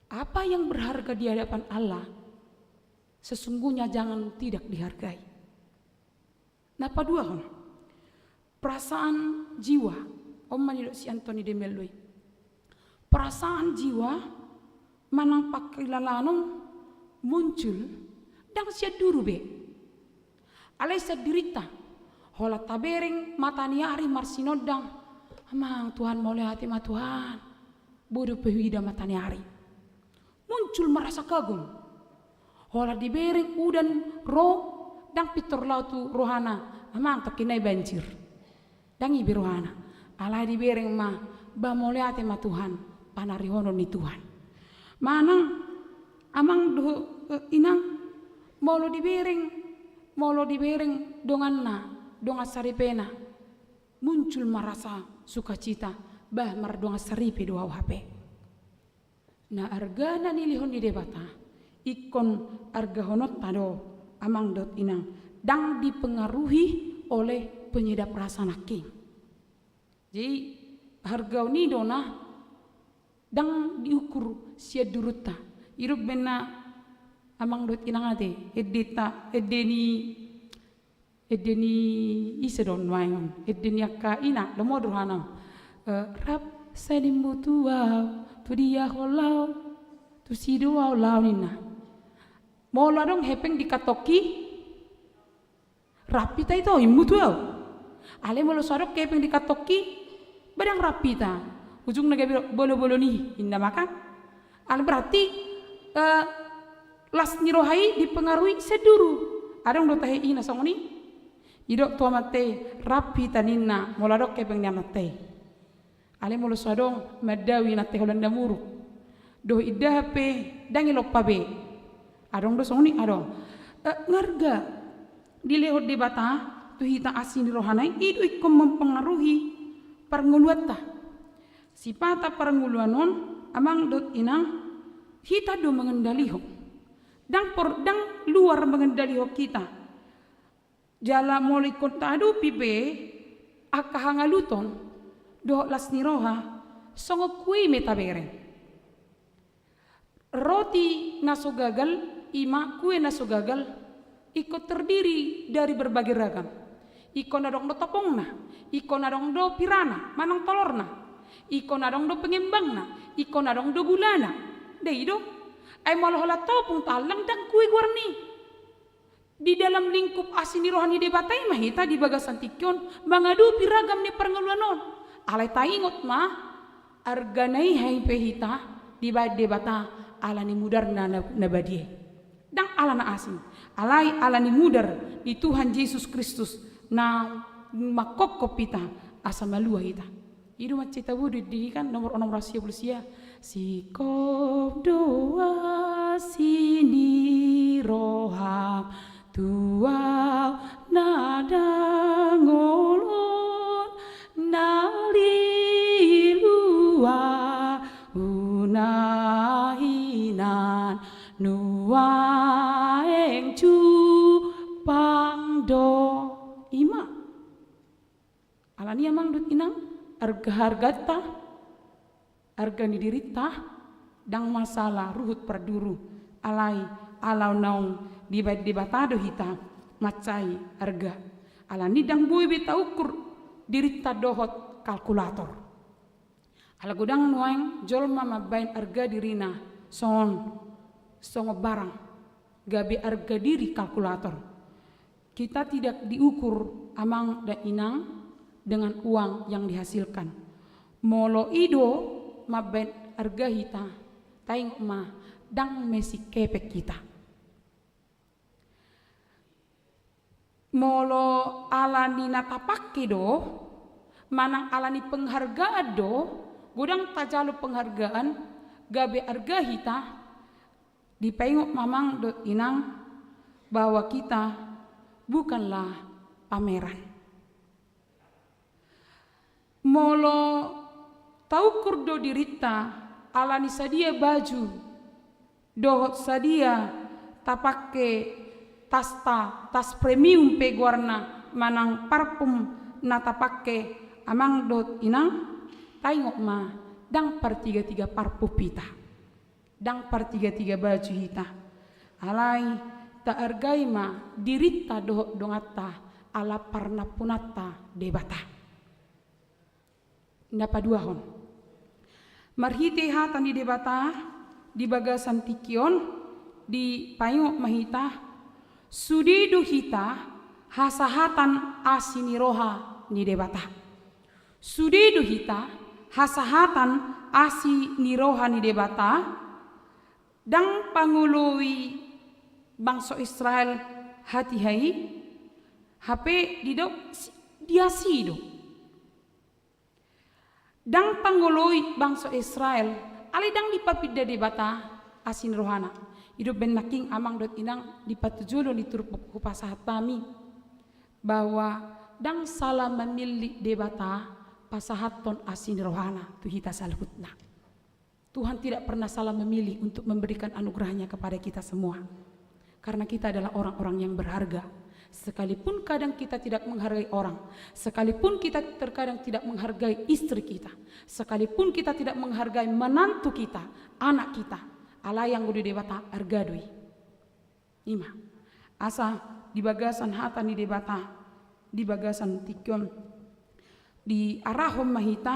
Apa yang berharga di hadapan Allah, sesungguhnya jangan tidak dihargai. Na paduahon, perasaan jiwa, on ma nidok si Anthony de Mello i. Perasaan jiwa manang pangkilalaan on muncul Ndang sian duru be. Alai sian dirinta. Holan tabereng mata ni ari marsinondang. Amang Tuhan, mauliate ma Tuhan. Boi dope huida mata ni ari. Muncul ma rasa kagum. Holan dibereng udan ro, ndang pintor laho tu rohana, amang, tongkin nai banjir. Ndang i be rohana. Alai dibereng ma, ba mauliate ma Tuhan, panarihonon ni Tuhan. Manang, amang dohot, eh, inang, molo dibereng, molo dibereng donganna, dongan saripena, muncul ma rasa sukacita, bah mardongan saripe do au hape. Na arga na nilehon ni Debata, ingkon argahononta do, amang dohot inang, ndang dipengaruhi oleh penyedap rasa nangkin. Jadi, harga on i do na ndang diukur sian durunta. I do umbahen na, amang dohot inang, ate, endenta, ende ni Ende ni ise do nuaeng on? Ende ni angka ina, lomo do rohana. Eh, rap sai nimmu tu au, tu dia ho laho, tusi do au laho ninna. Molo adong hepeng di kantongki, rap hita ito, immu tu au. Alai molo so adong hepeng di kantongki, ba ndang rap hita. Ujungna gabe bolo-bolo ni, inna ma kan. Alai berarti, eh, las ni roha i dipengaruhi sian duru. Adong do tahe ina songon i? Didok tu amanta i, rap hita ninna, molo adong hepeng ni amanta i. Alai molo so adong, mandawi inanta i holan na muruk. Dohot indahan pe, ndang ilompa be. Adong do songon i, adong. Eh, ngarga dilehon Debata tu hita asi ni rohana i, i do ingkon mempengaruhi parngoluanta. Sipata parngoluan on, amang dohot inang, hita do mangendalihon. Ndang por-, ndang luar mangendalihon hita. Jala molo ingkon taadopi pe angka hangaluton dohot las ni roha, songon kue i ma tabereng. Roti na so gagal, i ma kue na so gagal, ingkon terdiri dari berbagai ragam. Ingkon adong do topongna, ingkon adong do pirana, manang tolorna, ingkon adong do pengembangna, ingkon adong do gulana. Nda i do? Ai molo holan topung tallang, ndang kue goarna i. Di dalam lingkup asi ni roha ni Debata i ma hita di bagasan tingki on mangadopi ragam ni parngoluan on. Alai taingot ma, arga na i hape hita dibaen Debata ala ni mudarna na, na badia i. Ndang ala na asing, alai ala ni mudar ni Tuhan Jesus Kristus na mangkophop hita asa malua hita. I do mansai taboto di kan nomor onom ratus sia pulu sia. Singkop do asi ni roham tu au na dangol on, na lilua unang hinan nuaeng jumpang do. I ma. Alani i amang dohot inang, arga-arganta, arga ni dirinta, ndang masalah ruhut parduru, alai ala naung dibaen Debata do hita mansai arga. Alani i ndang boi be taukur dirinta dohot kalkulator. Ala godang nuaeng jolma mambaen arga dirina songon, songon barang, gabe arga diri kalkulator. Kita tidak diukur amang dan inang dengan uang yang dihasilkan. Molo i do mambaen arga hita, taingot ma, ndang mesi kepeng hita. Molo ala ni na tapake do, manang ala ni penghargaan do, godang tajalo penghargaan, gabe arga hita, dipaingot ma amang dohot inang bahwa kita bukanlah pameran. Molo taukur do dirinta ala ni sadia baju dohot sadia tapake, tasta, tas premium pe goarna manang parfum na tapake amang dohot inang, taingot ma, ndang partiga-tiga parfum hita. Ndang partiga-tiga baju hita. Alai taargai ma dirinta dohot donganta ala parnampunanta Debata. Na paduahon. Marhite hata ni Debata di bagasan tingki on, dipaingot ma hita Sude do hita hasahatan asi ni roha ni Debata. Sude do hita hasahatan asi ni roha ni Debata, ndang pangoloi bangso Israel hatiha i, hape didok si-, diasi do. Ndang pangoloi bangso Israel, alai ndang dipapinda Debata asi ni rohana. I do umbahen nangkin amang dohot inang di patujolo ni turpuk hupasahat hami, bahwa ndang sala mamillit Debata pasahathon asi ni rohana tu hita saluhutna. Tuhan tidak pernah salah memilih untuk memberikan anugerahnya kepada kita semua. Karena kita adalah orang-orang yang berharga. Sekalipun kadang kita tidak menghargai orang, sekalipun kita terkadang tidak menghargai istri kita, sekalipun kita tidak menghargai menantu kita, anak kita, alai anggo di Debata arga do i. I ma. Asa di bagasan hata ni Debata, di bagasan tingki on, diarahon ma hita,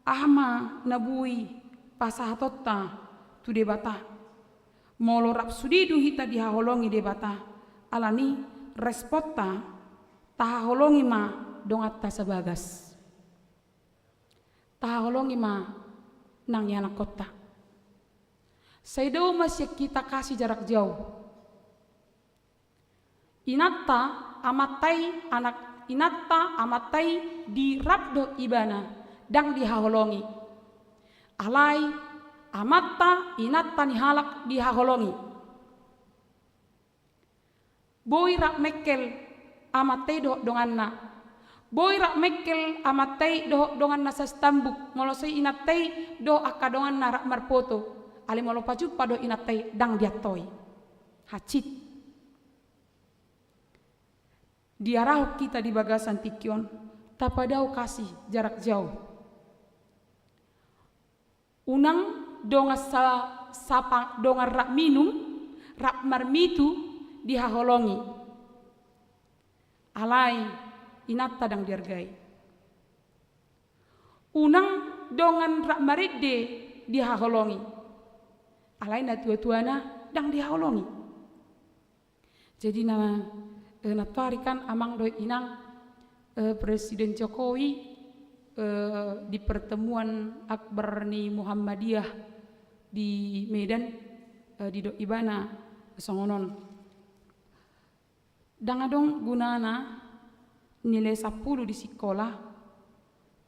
aha ma na boi pasahatonta tu Debata. Molo rap sude do hita dihaholongi Debata, alani responta, tahaholongi ma donganta sabagas. Tahaholongi ma nang ianakhonta. Sai dao ma sian hita kasih jarak jauh. Inanta, amanta i, anak inanta, amanta i di rap dohot ibana, ndang dihaholongi. Alai amanta, inanta ni halak dihaholongi. Boi rap mengkel amanta i dohot donganna. Boi rap mengkel amanta i dohot donganna sastambuk, molo so i inanta i dohot angka donganna rap marpoto. Alai molo pajumpa dohot inanta i ndang diantoi. Hansit. Diarahon hita di bagasan tingki on, tapadao kasih jarak jauh. Unang dongan sa-, sapa-, dongan rap minum, rap marmitu dihaholongi. Alai inanta ndang diargai. Unang dongan rap marende dihaholongi. Alai natuatuana ndang dihaholongi. Jadi na, eh, nantoari kan amang dohot inang, eh, Presiden Jokowi, eh, di pertemuan akbar ni Muhammadiyah di Medan, eh, didok ibana songon on. Ndang adong gunana nilai sampulu di sikola,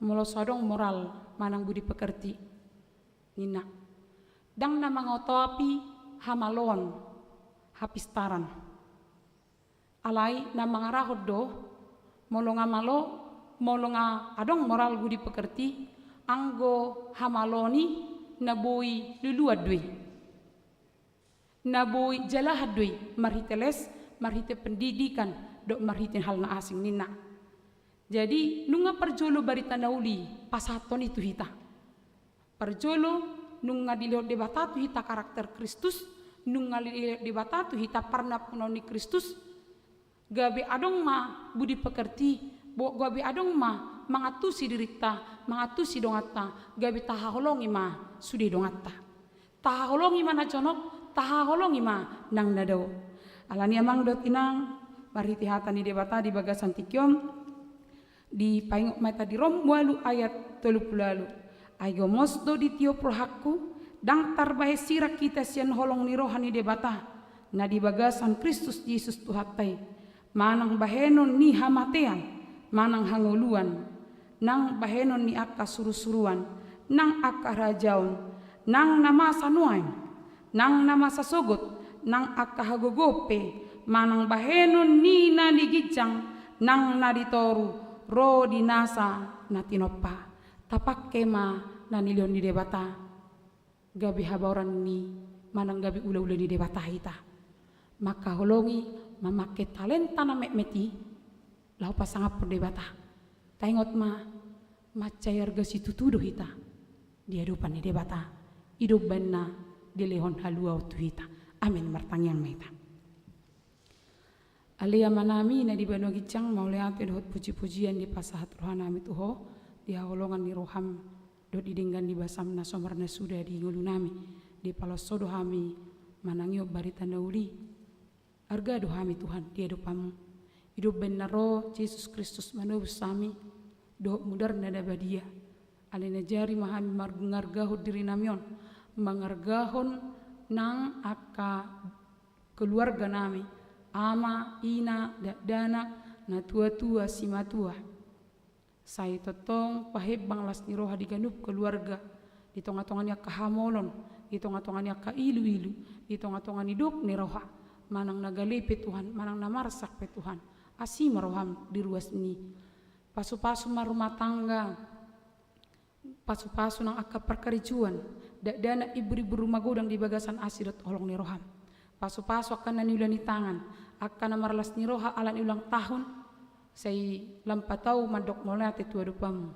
molo so adong moral manang budi pekerti, ninna. Ndang na mangotopi hamaloon, hapistaran. Alai na mangarahon do, molo nga malo, molo nga adong moral budi pekerti, anggo hamaloon i na boi luluan do i. Na boi jalahan do i, marhite les, marhite pendidikan, dohot marhite hal na asing ninna. Jadi, nunga parjolo barita na uli pasahathon i tu hita. Parjolo, nunga dilehon Debata tu hita karakter Kristus, nunga dilehon Debata tu hita parnaponaon ni Kristus, gabe adong ma budi pekerti, bo-, gabe adong ma mangantusi dirinta, mangantusi donganta, gabe tahaholongi ma sude donganta. Tahaholongi ma na jonok, tahaholongi ma nang na dao. Alani amang dohot inang, marhite hata ni Debata di bagasan tingki on, dipaingot ma hita di Rom ualu ayat tolu pulu ualu. Ai gomos do ditiop rohangku, ndang tarbahen sirang hita sian holong ni roha ni Debata, na di bagasan Kristus Jesus Tuhanta i. Manang bahenon ni hamatean, manang hangoluan, nang bahenon ni angka surusuruan, nang angka harajaon, nang na masa nuaeng, nang na masa sogot, nang angka hagogoon pe, manang bahenon ni na di ginjang, nang na di toru, ro di nasa na tinompa. Tapangke ma na nilehon ni Debata. Gabe habaoran ni manang gabe ulaula ni Debata hita. Mangkaholongi mamangke talenta na metmet i laho pasangaphon Debata. Taingot ma, mansai arga situtu do hita di adopan ni Debata. I do umbahen na dilehon haluaon tu hita. Amin. Martangiang ma hita. Ale Amanami na di banua ginjang, mauliate dohot pujipujian dipasahat rohanami tu Ho, di haholongan ni roham, dohot di denggan ni basam na so marnasuda di ngolunami, dipaloas Ho do hami manangihon barita na uli. Arga do hami Tuhan di adopanMu. Ido umbahen na ro Jesus Kristus manobus hami dohot mudarNa na badia. Alai najari ma hami mangargahon dirinami on, mangargahon nang angka keluarganami, ama, ina, dakdanak, natuatua, simatua. Sai tongtong pahembang las ni roha di ganup keluarga, di tongatonga ni angka hamolon, di tongatonga ni angka iluilu, di tongatonga ni dok ni roha, manang na gale pe Tuhan, manang na marsak pe Tuhan, asi ma rohaM di ruas ni. Pasupasu ma rumah tangga, pasupasu nang angka parkarejoan, dakdanak, imbur-imbur rumah godang di bagasan asi dohot holong ni rohaM. Pasupasu angka na niula ni tangan, angka na marlas ni roha ala ni ulang tahun, sai lam patau mandok mauliate tu adopanMu.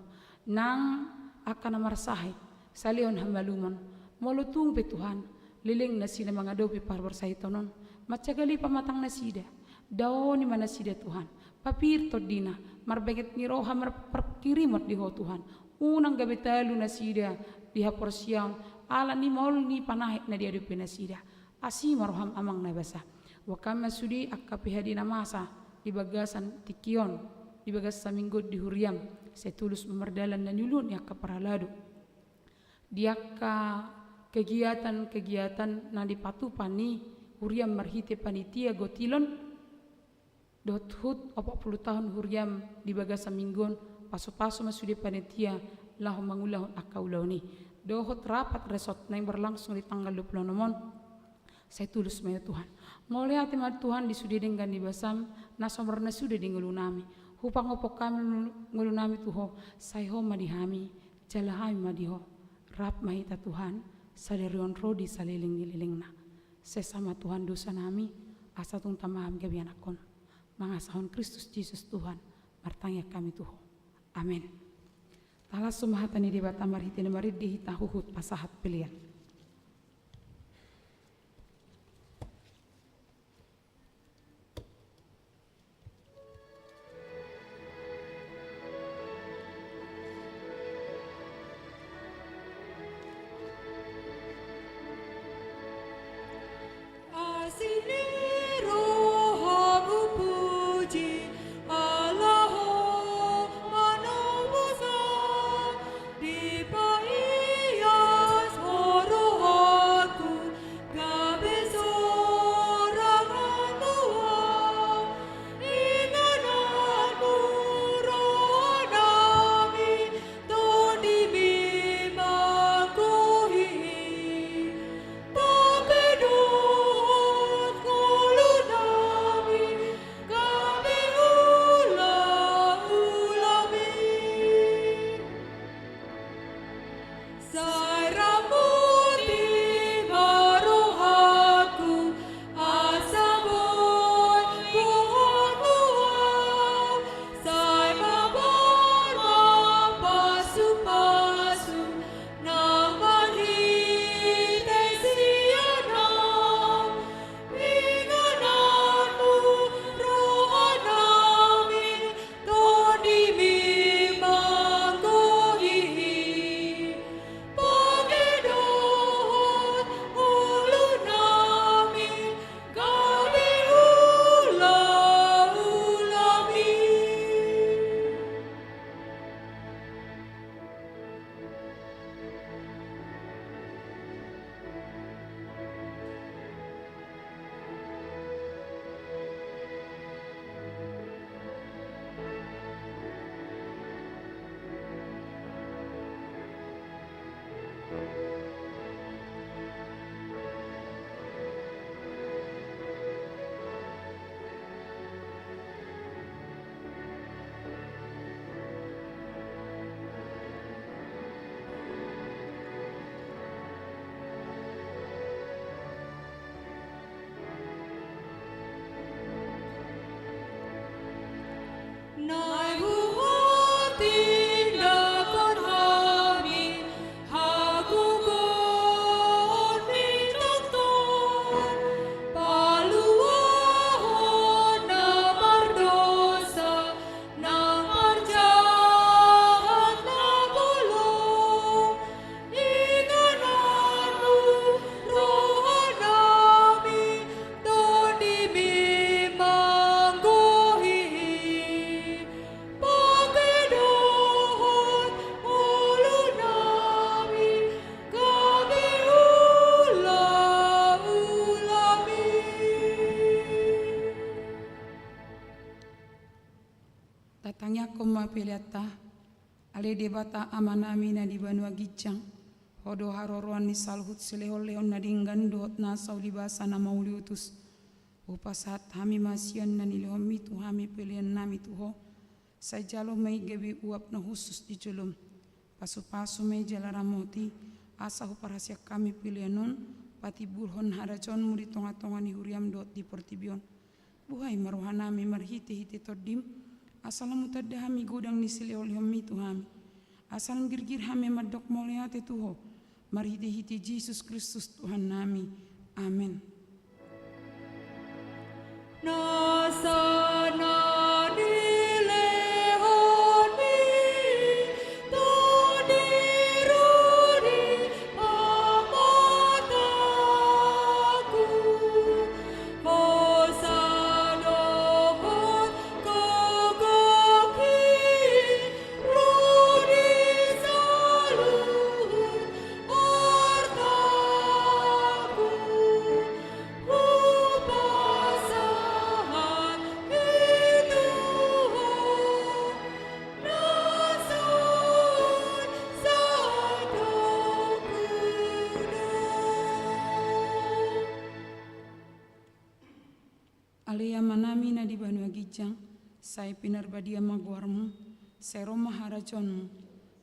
Nang angka na marsahit, salehon hamalumon. Molo tung pe Tuhan, leleng nasida mangadopi parborsahiton on, mansai gale pamatang nasida. Daoni ma nasida Tuhan, papir tondina, marbaget ni roha, marparkirimon di Ho Tuhan. Unang gabe talu nasida di haporseaon, ala ni maol ni panahit na diadopi nasida. Asi ma rohaM Amang na basa. Boan ma sude angka P H D na masa di bagasan tingki on, di bagasan saminggu on di huriaM, sai tulus ma mardalan na niuluhon ni angka parhalado. Di angka kegiatan-kegiatan na dipatupa ni huriaM marhite panitia gotilon, dohot hut opat pulu tahun huriaM di bagasan minggu on, pasupasu ma sude panitia laho mangulahon angka ulaon i. Dohot rapat resort naeng berlangsung di tanggal dua pulu onom on, sai tulus ma i Tuhan. Mauliate ma Tuhan di sude denggan ni basaM, na so marnasuda di ngolunami. Hupangopok hami ngolunami tu Ho, sai Ho ma di hami, jala hami ma di Ho. Rap ma hita Tuhan, sadari on ro di saleleng ni lelengna. Sesa ma Tuhan dosanami, asa tung tama hami gabe anakKon. Mangasahon Kristus Jesus Tuhan, martangiang hami tu Ho. Amen. Talashon ma hata ni Debata marhite na marende hita huhut pasahat pelean. Asi ni rohamu puji, ala Ho manobus au, dipaias Ho Tangiangkon ma peleanta. Ale Debata Amanami na di banua ginjang, Ho do haroroan ni saluhut silehonlehon na denggan dohot nasa ulibasa na mauliutus. Hupasahat hami ma sian na nilehonMi tu hami peleannami tu Ho. Sai jalo ma i gabe uap na hushus di jolom. Pasupasu ma i jala ramoti, asa huparhaseang hami pelean on patimbulhon harajaonMu di tongatonga ni huriaM dohot di portibi on. Buhai ma rohanami marhitehite TondiM, asa lam hutanda hami godang ni silehonlehonMi tu hami. Asa lam girgir hami mandok mauliate tu Ho, marhitehite Jesus Kristus Tuhannami. Amen. Ale Amanami na di banua ginjang, sai pinarbadia ma goarMu, sai ro ma harajaonMu,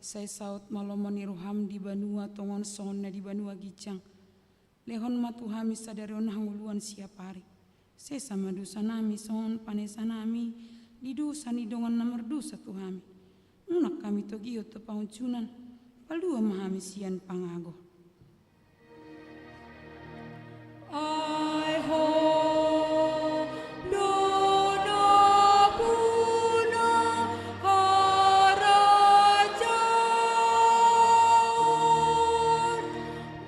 sai saut ma lomo ni rohaM di banua tonga on songon na di banua ginjang. Lehon ma tu hami sadari on hangoluan siapari. Sesa ma dosanami songon panesanami di dosa ni dongan na mardosa tu hami. Unang hami togihon tu pangunjunan, palua ma hami sian pangago. Ai Ho do na puna harajaon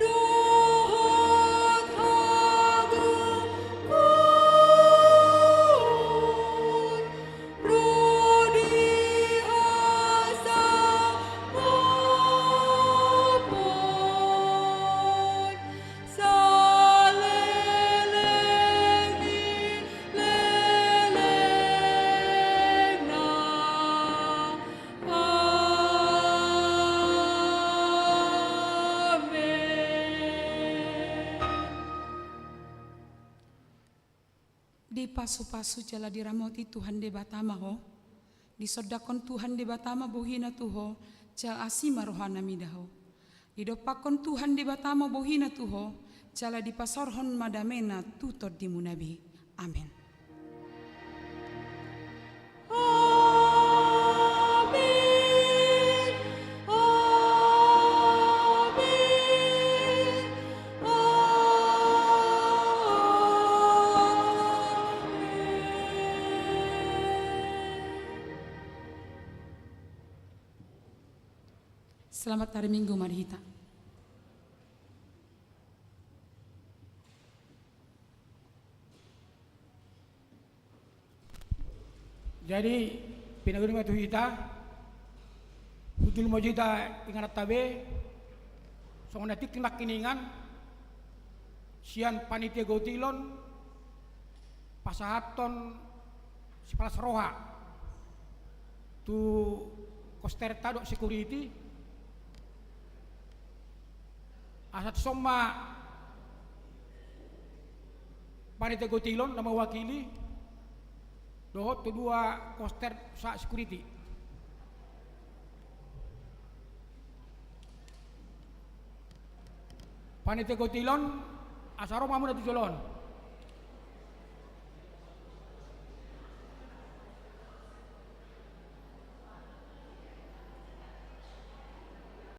dohot hagogoon ro di hasomaon saleleng ni lelengna. Amen. Dipasupasu jala diramoti Tuhan Debata ma ho. Disondangkon Tuhan Debata ma bohiNa tu ho, jala asi ma rohaNa mida ho. Didompakkon Tuhan Debata ma bohiNa tu ho, jala dipasaorhon ma dameNa tu tondimuna be. Amen. Amen. Amen. Amen. Selamat hari Minggu ma di hita. Jadi, pinagoni ma tu hita, hujul ma jo hita ingananta be, songon na tingki nangkiningan, sian panitia gotilon, pasahathon sipalas roha tu kosterta dohot security, asa tuson ma panitia gotilon na mewakili dohot tu dua koster sahat security. Panitia gotilon, asa ro ma hamuna tu jolo on.